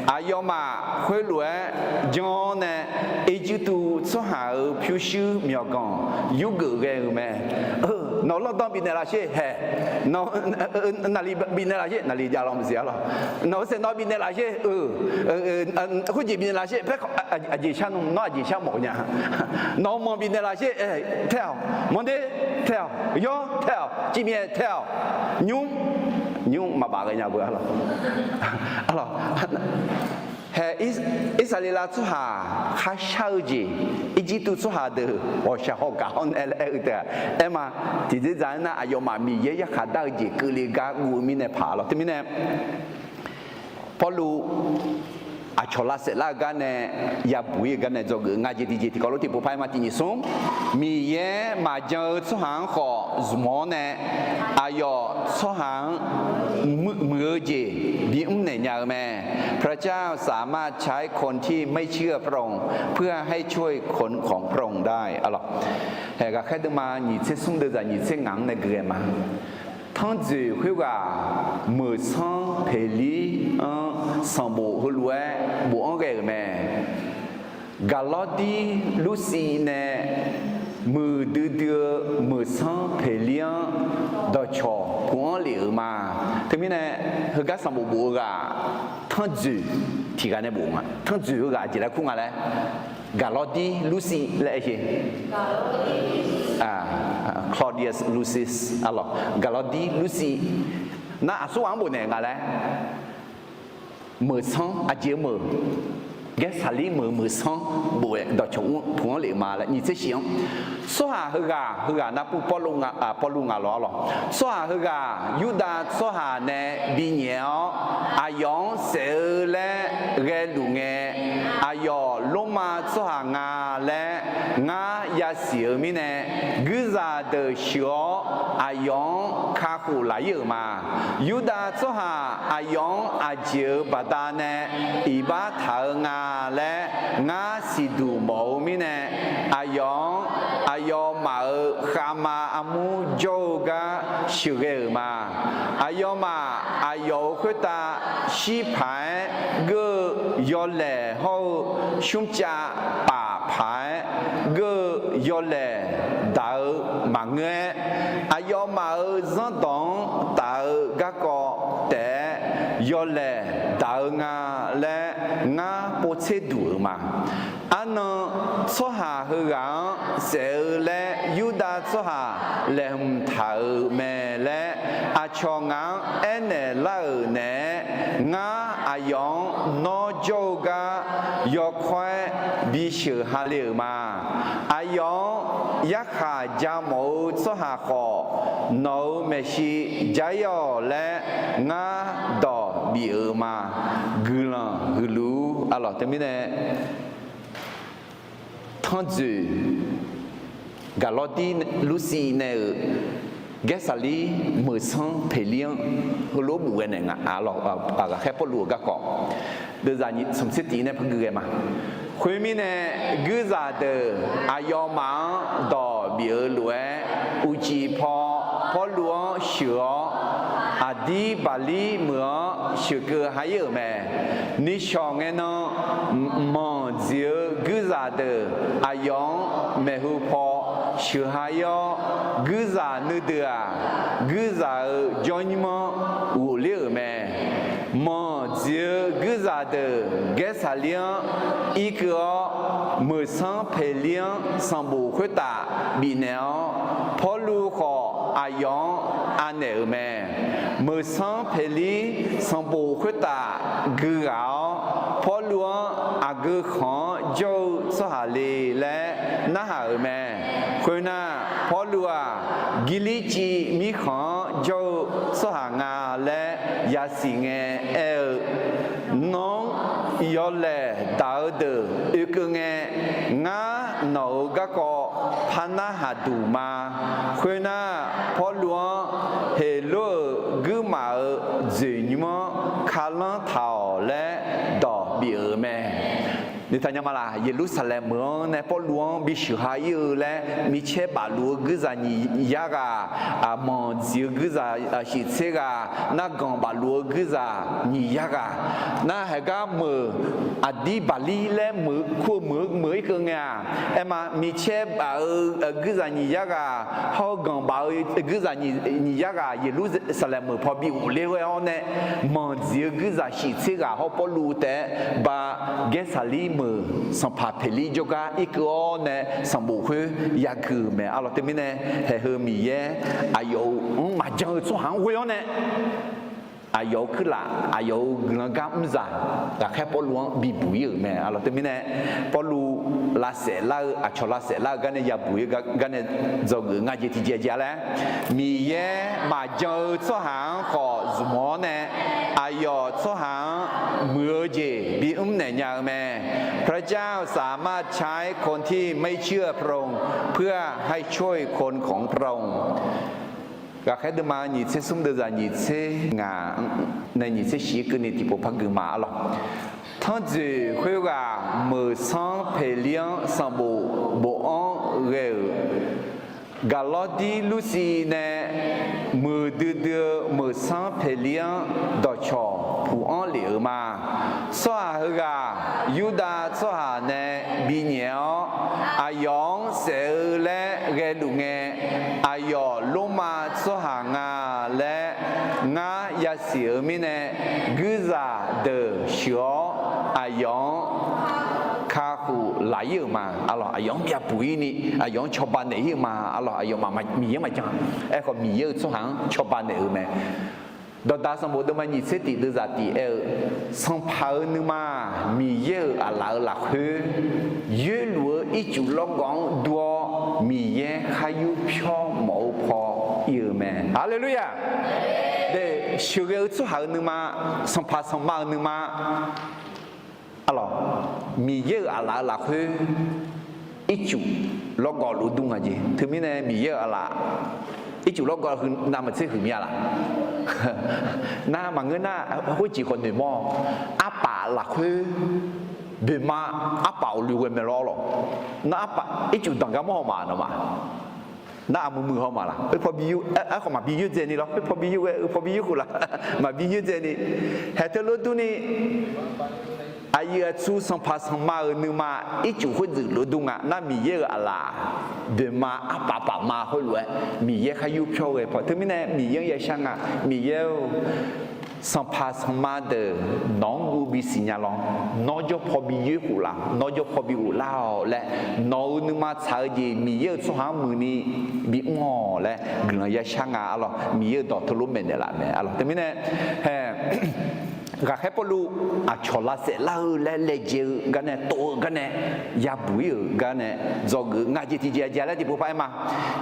Aqyawfmaf khoerlof-aer jan-awr nae Irjirtuv tsawrhaq-euq pyurshuir myawqganq yurgeuf ghae-euq mae. Nawq-euq lawrdanr bifnaeq laf sher haeq. Nawq-eu naqli bifnaeq laf sher, naqli jav law maqsiq arlawq. Nawq-eu saeqnawv bifnaeq laf sher, khoerjeq bifnaeq laf sher, paer aqjeq shar nmr, nawr aqjeq shar mawf nya. Nawq-eu manq bifnaeq laf sher, tae-awq, manq de, tae-awq, yawr, tae-awq, cifmyaef, tae-awq, nymr, nymr maqbaf ghae nya beu arlawq. Arlawq, haeq Irsaqleqlav tsawrhaq kharshar-eu jeq, Irjirtuv tsawrhaq deuq ghawqshaq haw gaq-awr nae laer aer-eu taef-a. Aer ma, tiqjeq dzaq-aer nar aqyawfmaf Miqyaer yarkhaq dar-eu jeq keuvle gar guv-eu mirnae paq-a lawq. Teumirnae, Pawrluv aqcawq lavsaef lar-eu gar nae yabuq-ir-eu gar nae dzawgeuf nga jeq tiqjeq tiqkawv lof tiqpov par-aer ma tiq nyif smr. Miqyaer maqjan-eu tsawrhaq-anr khawf zmq-awr nae, aqyawf tsawrhaq-anr muiq-eu jeq bimr naeq nya-eu mae. พระเจ้าสามารถใช้คนที่ไม่เชื่อพระองค์ เพื่อให้ช่วยคนของพระองค์ได้ arlawq. Haeq ghaqkhaer deuvma nyiq tser smr deuvzaq nyiq tser ngaq-anr nae gui-aer ma. Tanrtsoeq khoerghaq meuq sanr peqlir-anr sanqbof heulof-aer bofanr ghae-euq mae. Gaqlawrdir Lursiv nae muiqdui dui-eu meuq sanr peqlir-anr dawqcawq puq-anr lef-euq ma. Teumirnae, heugar sanqbof bof-eu ghaq tanrtsoeq tiq ghaq nae bof nga. Tanrtsoeq heughaq jeq laer kur nga laer, Gaqlawrdir Lursiv laer aer sher. Claudius Lucius arlawq, Gaqlawrdir Lursiv. Nar aqsur ghaq-anr bofnaeq nga laer, meuq sanr aqjeq-eu meuq Gaersaqlir meuq-eu meuq sanr bof-aer dawqcawq mr puq-anr lef-euq ma laer nyiq tser shif-anr. Tsawrhaq heughaq, heughaq narpuv Pawrluv nga, Pawrluv nga lawr-ar lawq. Tsawrhaq heughaq Yurdav tsawrhaq nae binyaef-awr, aqyawf-anr saef-eu laer ghaeluf ngae, aqyawf Lormav tsawrhaq nga laer ngar yasiq-euq mirnae, guirzaq deuq sheuq-awr aqyawf-anr kakhof laf ir-euq ma. Yurdav tsawrhaq aqyawf-anr aqjeq-euq baqdanae iqbax taq-eu nga laer ngar siqduq mawf-eu mirnae, aqyawf-anr aqyawfmaf-euq khavma armur jawr-eu gar sheuqghae-euq ma. Aqyawfmaf aqyawf-euq khoertav shir paq-aer geur-eu yawlaeq hawr-eu, smrcav paf paq-aer geur-eu yawlaeq daq-eu maqngeur-aer, aqyawfmaf-euq zanrdawq-anr taf-eu garkawv taef-aer yawlaeq daq-eu nga laer ngar povtser duq-euq ma. Arnan tsawrhaq heughaq-anr saef-eu laer Yurdav tsawrhaq laeqhmq taq-euq mae laer aqcawq ngaq-anr aernaeq lar-euq naeq-aer, ngar aqyawf-anr nawr jawr-eu gar yawkawr-aer bisheuq ha le-euq ma. Aqyawf-anr yarkhaq ja mawf-eu tsawrhaq khawf, nawq-euq maeqshi ja ir-awq laer ngar dawq bif-euq ma. Guiqlanq huiq luf-ur. Arlawq teumirnae, tanrjoeq Gaqlawrdir Lursiv nae-euq Gaersaqlir meuq sanr peqlir-anr heulof-aer bof ghae naeq nga. Aqlawq, ghaqkhaer Pawrluv-euq garkawv deuvzaq nyiq smq tser tiq nae par gui ghae ma. Khoermirnae, guirzaq deuq aqyawfmaf-anr dawq bif-eu lof-aer, uqcif paw Pawrluv-anr sheuq-awr, Aqdirbaqlir meuq-anr sheuqkeuv ha ir-euq mae. Nishawq ngae nan, manq dziq-eu guirzaq deuq aqyawf-anr maeqhu paw sheuq ha ir-awr, guirzaq nuideuq-aq, guirzaq-euq jawrnymr-anr ghofler-euq mae. Manq dziq-eu guirzaq deuq Gaersaqlir-anr irkeuv-awr, meuq sanr peqlir-anr sanqbof khoertaf bifnaeq-awr, Pawrluv khawf aqyawf-anr anaeq-euq mae. Meuq sanr peqlir sanqbof khoertaf gui ghaq-awr, Pawrluv-anr aqgeu khanq-anr jawr-eu tsawrhaq le laer narhaq-euq mae. Khoernar, Pawrluv-aq, Girlirciv mirkhanq-anr jawr-eu tsawrhaq nga laer yasiq ngae aer-eu, Nawr yawlaeq daq-eu deuq oekeuv ngae, ngar nawq-euq garkawv par narhaq duq ma. Khoernar, Pawrluv-anr Heqlor-euq guirmaf-euq dzoeqnymr-anr kalanr taq-awq laer dawq bif-euq mae. Nitaq nya ma laq, Yeqlursaqlaeq meuq-anr nae Pawrluv-anr bisheuq ha ir-eu laer micaer bafluf-eu guirzaq nyiq yar ghaq, manq dziq-eu guirzaq shiftser ghaq, narganq bafluf-eu guirzaq nyiq yar ghaq, nar haeqgar meuq Aqdirbaqlir laer meuq kur-eu meuq-eu meuq irkeuv ngae-aq, aer ma, micaer baf-eu guirzaq nyiq yar ghaq hawr-eu ganq baf-eu guirzaq nyiq yar ghaq Yeqlursaqlaeq meuq paw bi ghofler ghae-awr nae, manq dziq-eu guirzaq shiftser ghaq hawr Pawrluv taef-aer ba, Gaersaqlir meuq sanqpaq peqlir jawrgar irkeuv-awr nae sanqbof khoer yagui-euq mae. Arlawq teumirnae, haeq heu Miqyaer aqyawf-euq mr maqjan-eu tsawrhaq-anr ghoe-awr nae, aqyawf-euq kuirlaf, aqyawf-euq guiqlanq gar mrzaq ghaqkhaer Pawrluv-anr bibuq ir-euq mae. Arlawq teumirnae, Pawrluv lavsaef lar-eu, aqcawq lavsaef lar-eu gar nae yabuq ir-eu gar nae dzawgeuf nga jeq tiqjeq jeq-a laer, Miqyaer maqjan-eu tsawrhaq-anr khawf zmq-awr nae, aqyawf tsawrhaq-anr muiq-eu jeq bimr naeq nya-eu mae. พระเจ้าสามารถใช้คนที่ไม่เชื่อพระองค์ เพื่อให้ช่วยคนของพระองค์ Ghaqkhaer deuvma nyiq tser smr deuvzaq nyiq tser ngaq nae nyiq tser shif keuvni tiqpov par gui ma arlawq. Tanrjoeq khoerghaq meuq sanr peqlir-anr sanqbof bof-anr ghae-euq Gaqlawrdir Lursiv nae muiqdui dui-eu meuq sanr peqlir-anr dawqcawq puq-anr lef-euq ma. Tsawrhaq heughaq Yurdav tsawrhaq nae binyaef-awr, aqyawf-anr saef-eu laer ghaeluf ngae, aqyawf Lormav tsawrhaq nga laer ngar yasiq-euq mirnae, guirzaq deuq sheuq-awr aqyawf-anr kakhof laf ir-euq ma. Arlawq, aqyawf-anr byabuq ir ni, aqyawf-anr cawba naeq ir-euq ma. Arlawq, aqyawf Miqyaer maqjan. Aerkhawf, Miqyaer-euq tsawrhaq-anr cawba naeq-euq mae. Dawqdaq sanqbof deuvma nyiq tser tiq deuvzaq tiq aer-eu, Sanqpaq-euq nuima-aq, Miqyaer-euq aqlaf-euq lafkhoer yoerluf-eu ircuf lawrgawv-anr dur-awr, Miqyaer khar yur pyawr mawf-eu paw ir-eu mae. Haleluya! Sheuqghae-eu tsawrhaq-euq nuima, sanqpaq sanqma-euq nuima, arlawq, Miqyaer-euq aqlaf-euq lafkhoer ircuf lawrgawv luf dur nga jeq. Teumirnae Miqyaer-euq aqlaf ircuf lawrgawv heu navmaqtser huiqmya laf? Nar maqngeur nar, khoerjeq khawf noeqmawr-awq. Arpaf lafkhoer boeqma, arpaf awqloeq ghae mae lawr lawq. Nar arpaf ircuf danqgar mawr haw ma nawmaf. Nar aqmuiq muiq haw ma laf? Khoer paw bi yur, aerkhawf maqbi yoerdzaeni lawr. Khoer paw bi yur ghae, khoer paw bi yur khof laf? Maqbi yoerdzaeni. Haeq teulof durni, aqyuif aqtsu sanqpaq sanqma-euq nuima ircuf khoerdeuq luf dur nga. Nar Miqyaer-euq aqlaf boeqma arpaf pafma khoerlof-aer Miqyaer khar yur pyawr ghae paw. Teumirnae Miqyaer-anr yashar nga. Miqyaer-or, sanqpaq sanqma deuq nawq-anr guv bisiq nya lawr. Nawr jawr paw bi yoer khof laf? Nawr jawr paw bi ghoflar-awq laer nawq-euq nuima tsaq-eu jeq Miqyaer-euq tsawrhaq-anr muiqni bimr-awq laer guiqlanq yashar nga arlawq. Miqyaer-euq dawq teulof maeqnaeq laf mae arlawq. Teumirnae, haeq, ghaqkhaer Pawrluv aqcawq lavsaef lar-eu laer laejae-eu garnae, tov-eu garnae, yabuq ir-euq garnae, dzawgeuf nga jeq tiqjeq aqjeq laer tiqpov par aer ma.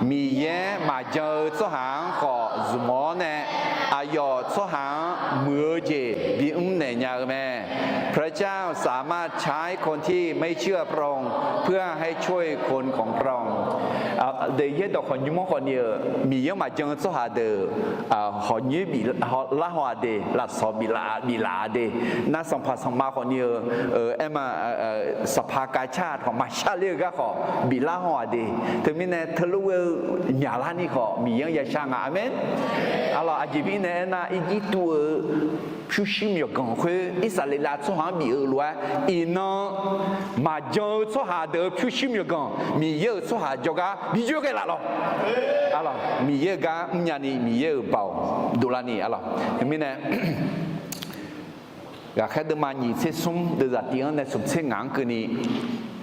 Miqyaer maqjan-eu tsawrhaq-anr khawf zmq-awr nae, aqyawf tsawrhaq-anr muiq-eu jeq bimr naeq nya-eu mae. พระเจ้าสามารถใช้คนที่ไม่เชื่อพระองค์ เพื่อให้ช่วยคนของพระองค์ Deuq yaerdawq khawf nymr-anr khawf ni-euq, Miqyaer-anr maqjan-eu tsawrhaq deuq khawf nymr bif lar haw-aq de, lafsawq bif laf bif laf-aq de. Nar sanqpaq sanqma khawf ni-euq, aer ma, sanqpaq kavcar khawf maqshar ler-eu gar khawf bif lar haw-aq de. Teumirnae teulof ghae-eu myaqlar ni khawf Miqyaer-anr yashar nga. Aqmeq. Arlawq, aqjeq bif-ir nae aernar, Irjirtuv-euq pyurshuir myawqganq khoer Irsaqleqlav tsawrhaq-anr bif-eu lof-aer, iqnan maqjan-eu tsawrhaq deuq-euq pyurshuir myawqganq Miqyaer-euq tsawrhaq jawrgar bi joer ghae laf lawq. Arlawq, Miqyaer-euq gar mrnya ni Miqyaer-euq baoq dovlar ni arlawq. Teumirnae, ghaqkhaer deuvma nyiq tser smr deuvzaq tiq-anr nae smq tser ngaq-anr keuvni,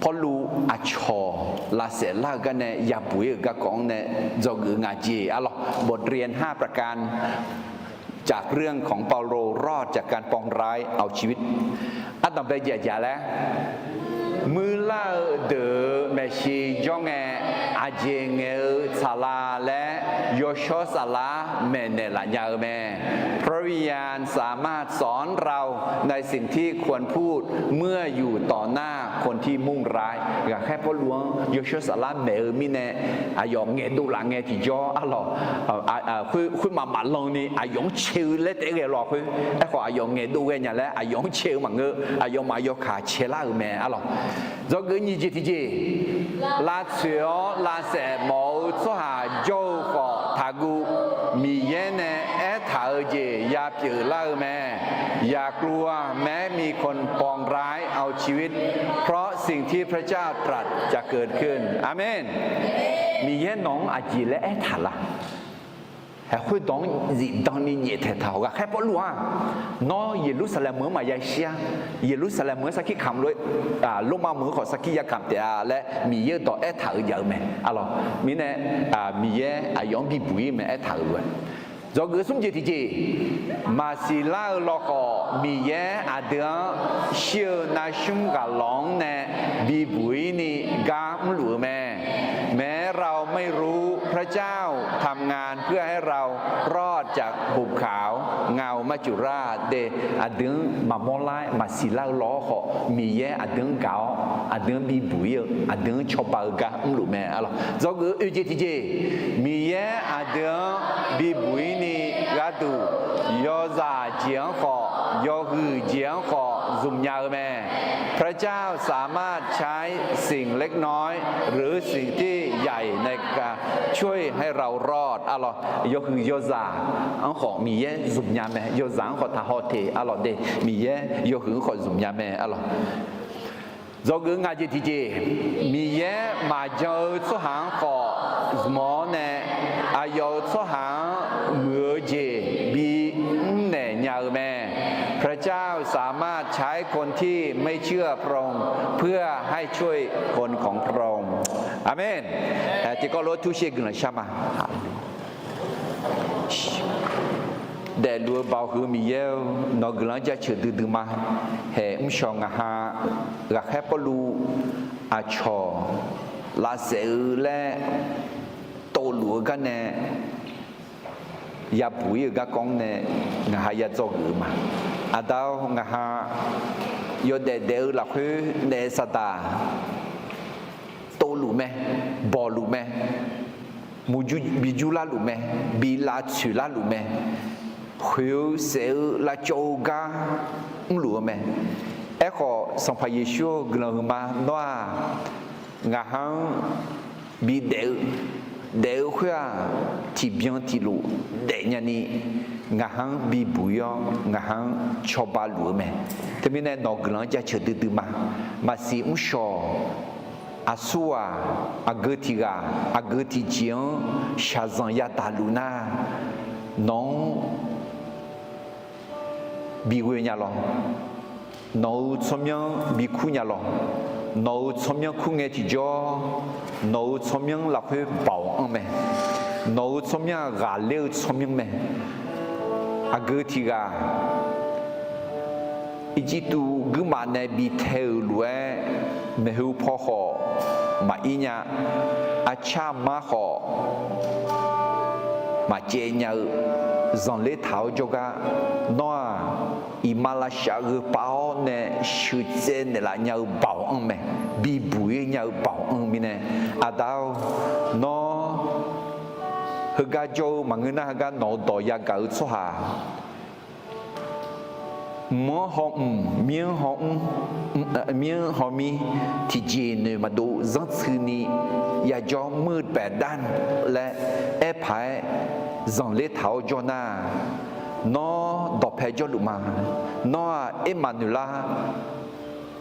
Pawrluv aqcawq lavsaef lar-eu garnae yabuq ir-euq garkawv-anr nae dzawgeuf nga jeq arlawq. บทเรียนห้าประการ จากเรื่องของเปาโลรอดจากการปองร้ายเอาชีวิต Ardanqbae jaqjaq laer, muirlar-eu deuq-euq maeqshi jawr ngae, aqjeq ngaeq-eu tsaqlaq laer Yawshawr Saflar maeqnaeq laf nya-eu mae. พระวิญญาณสามารถสอนเราในสิ่งที่ควรพูด เมื่ออยู่ต่อหน้าคนที่มุ่งร้าย Ghaqkhaer Pawrluv-anr Yawshawr Saflar maeq-eu mirnae, aqyawf ngaeqdov laf ngae tiqjawr arlawq, khoermaf maqlan ni aqyawf-anr cae-eu laer taef-aer ghae lawq khoer. Aerkhawf aqyawf ngaeqdov ghae nya laer aqyawf-anr cae-eu maqngeur, aqyawfmaf yawkaq cae lar-euq mae arlawq. Dzawgeuf nyiq jeq tiqjeq, lavtsoeq-awr lavsaef mawf-eu tsawrhaq jawr-eu khawf taqguv. Miqyaer nae aertaq-eu jeq yapyeuf lar-eu mae. อย่ากลัวแม้มีคนปองร้ายเอาชีวิต เพราะสิ่งที่พระเจ้าตรัสจะเกิดขึ้น Aqmeq. Miqyaer nawq-anr aqjeq laer aertaq la? Haeq khoerdawq-anr zifdan ni nyaef taeq taq-awq. Ghaqkhaer Pawrluv-aq, Nawr Yeqlursaqlaeq meuq-anr maqya shir-a. Yeqlursaqlaeq meuq-anr sarkir kamq lof-aer, Lormav meuq-anr khawf sarkir ya kamq taef-a laer Miqyaer-eu dawq aertaq-euq jaq-eu mae arlawq. Mirnae, Miqyaer aqyawf-anr bibuq ir mae aertaq-euq lof-aer. Dzawgeuf smr jeq tiqjeq, maqsiq lar-eu lawkhawf Miqyaer aqdui-anr shir-eu narsmr ghaqlawq-anr nae bibuq ir ni gar mrluf-eu mae. แม้เราไม่รู้ พระเจ้าทำงานเพื่อให้เรารอดจากหุบเขา เงามัจจุราช de, aqdui-anr maqmawr lar-aer maqsiq lar-eu lawr khawf Miqyaer aqdui-anr gaq-awr aqdui-anr bibuq ir-eu aqdui-anr cawba-eu gar mrluf mae arlawq. Dzawgeuf oeq jeq tiqjeq, Miqyaer aqdui-anr bibuq ir ni gharduq yawzaq jeq-anr khawf yawhuiq jeq-anr khawf zmq nya-eu mae. พระเจ้าสามารถใช้สิ่งเล็กน้อย หรือสิ่งที่ใหญ่ในการช่วยให้เรารอด arlawq. Yawhuiq yawzaq-anr khawf Miqyaer zmq nya mae. Yawzaq-anr khawf taqhaw teq arlawq de, Miqyaer yawhuiq-anr khawf zmq nya mae arlawq. Dzawgeuf ngaq jeq tiqjeq, Miqyaer maqjan-eu tsawrhaq-anr khawf zmq-awr nae, aqyawf-euq tsawrhaq-anr muiq-eu jeq bimr naeq nya-eu mae. พระเจ้าสามารถใช้คนที่ไม่เชื่อพระองค์ เพื่อให้ช่วยคนของพระองค์ Aqmeq. Tiqkawv lof-aer tursher guiqlanq shar ma. Daefluf-eu Baoq heu Miqyaer-or, nawq-eu guiqlanq-anr jaceuq duidui ma. Haeq mrshawq ngaq ha ghaqkhaer Pawrluv aqcawq lavsaef-eu laer tovluf-eu gar nae yabuq ir-euq garkawv-anr nae ngaq ha yadzawr geuf-eu ma. Aqda-or, ngaq ha yawdaef daef-eu lafkhoer daef-eu saqdaq tovluf mae, bawqluf mae, murjur bijur larluf mae, bi lavtsoeq larluf mae, khoeq-eu saef-eu lavcawv-eu gar mrluf-eu mae. Aerkhawf, Sanqpaq Yeqsur-or, guiqlanq huiqma nawr-aq, ngaq ha-anr bidaef-eu, daef-eu khoer-aq, tiqbyan tiqlof daefnya ni, ngaq ha-anr bibuq ir-awr, ngaq ha-anr cawba luf-eu mae. Teumirnae nawq-eu guiqlanq-anr jaceuq duidui ma. Maqsiq mrshawq aqsurghaq, aqgeu tiq ghaq, aqgeu tiqjeq-anr shaqzanq yadaq luf nar, nawq-anr bighoe nya lawr. Nawq-euq tsawrmyanr bikur nya lawr. Nawq-euq tsawrmyanr kur ngae tiqjawr, nawq-euq tsawrmyanr lafkhoer baoq anr mae. Nawq-euq tsawrmyanr-aq, ghaqler-eu tsawrmyanr mae. Aqgeu tiq ghaq Irjirtuv guirmaf nae bi tae-euq lof-aer, maeqhu paw khawf maqir nya, arcar mar khawf maqcaev nya-eu, zanqler taq-awr jawrgar, nawr-aq, iqmalavshav gheu pav-awr nae sheuqtsaev naeqlaf nya-eu baoq anr mae. Bibuq ir nya-eu baoq anr-eu mirnae, Aqda-or, nawr heugar jawr-eu maqngeur nar, heugar nawq-eu dawq yagaq-eu tsawrhaq mq-anr haw mq, mir-anr haw mr, mir-anr haw mir, tiqjeq noeq maqdov zanrtsuini yajawr mr-eu baeqdar laer aerpaq-aer zanqler taq-awr jawr nar, nawr dawqpae jawrluf ma. Nawr-aq, Ermaqnoeqlar,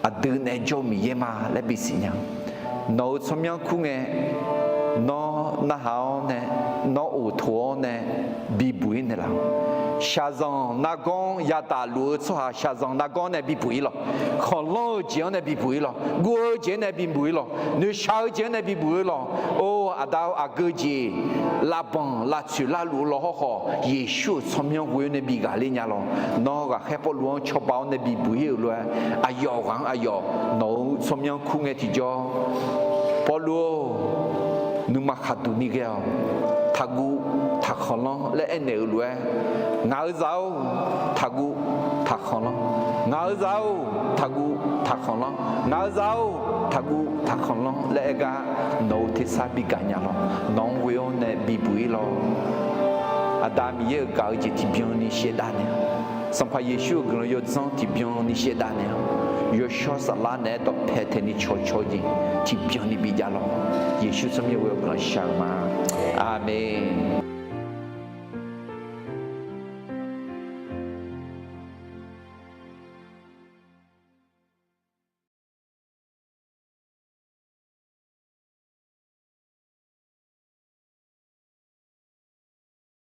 aqdui nae jawr-eu Miqyaer ma laer bisiq nya. Nawq-euq tsawrmyanr kur ngae, nawr narhaq-awr nae, nawr oqtoq-awr nae bibuq ir naeqlaf-awq. Shaqzanq nargawr-anr yadaq luf-eu tsawrhaq shaqzanq nargawr nae bibuq ir lawq. Khanqlanr-eu jeq-anr nae bibuq ir lawq. Guv-eu jeq-anr nae bibuq ir lawq. Noeqshaq-eu jeq-anr nae bibuq ir lawq. Or, Aqda-or, aqgeu jeq lavbanq lavtsoeq larluf-eu law hawrkhawf, Yeqsur-euq tsawrmyanr ghoe-awr nae bi ghaqler nya lawq. Nawr ghaqkhaer Pawrluv-anr cawba-awr nae bibuq ir-euq lof-aer, aqyawf ghaq-anr aqyawf nawq-euq tsawrmyanr kur ngae tiqjawr, Pawrluv-or, nuima khaqduq ni ghae-awq. Taqguv taqkhanqlanr laer aernaeq-euq lof-aer, ngaq-euq zaq-or, taqguv taqkhanqlanr. Ngaq-euq zaq-or, taqguv taqkhanqlanr. Ngaq-euq zaq-or, taqguv taqkhanqlanr laer aer gar, nawq-euq tersar bi gaq nya lawq. Nawq-anr ghoe-awr nae bibuq ir lawq. Aqda Miqyaer-euq gaq-eu jeq tiqbyan ni shaevdav naeq-awq. Sanqpaq Yeqsur-euq guiqlanq yawdzanr tiqbyan ni shaevdav naeq-awq. Yawshawr saflar naeq-aer dawqpae taeqni cawcaw-eu jeq tiqbyan ni bijav lawq. Yeqsur tsawrmyanr ghoe-awr guiqlanq shar-eu ma. Aqmeq.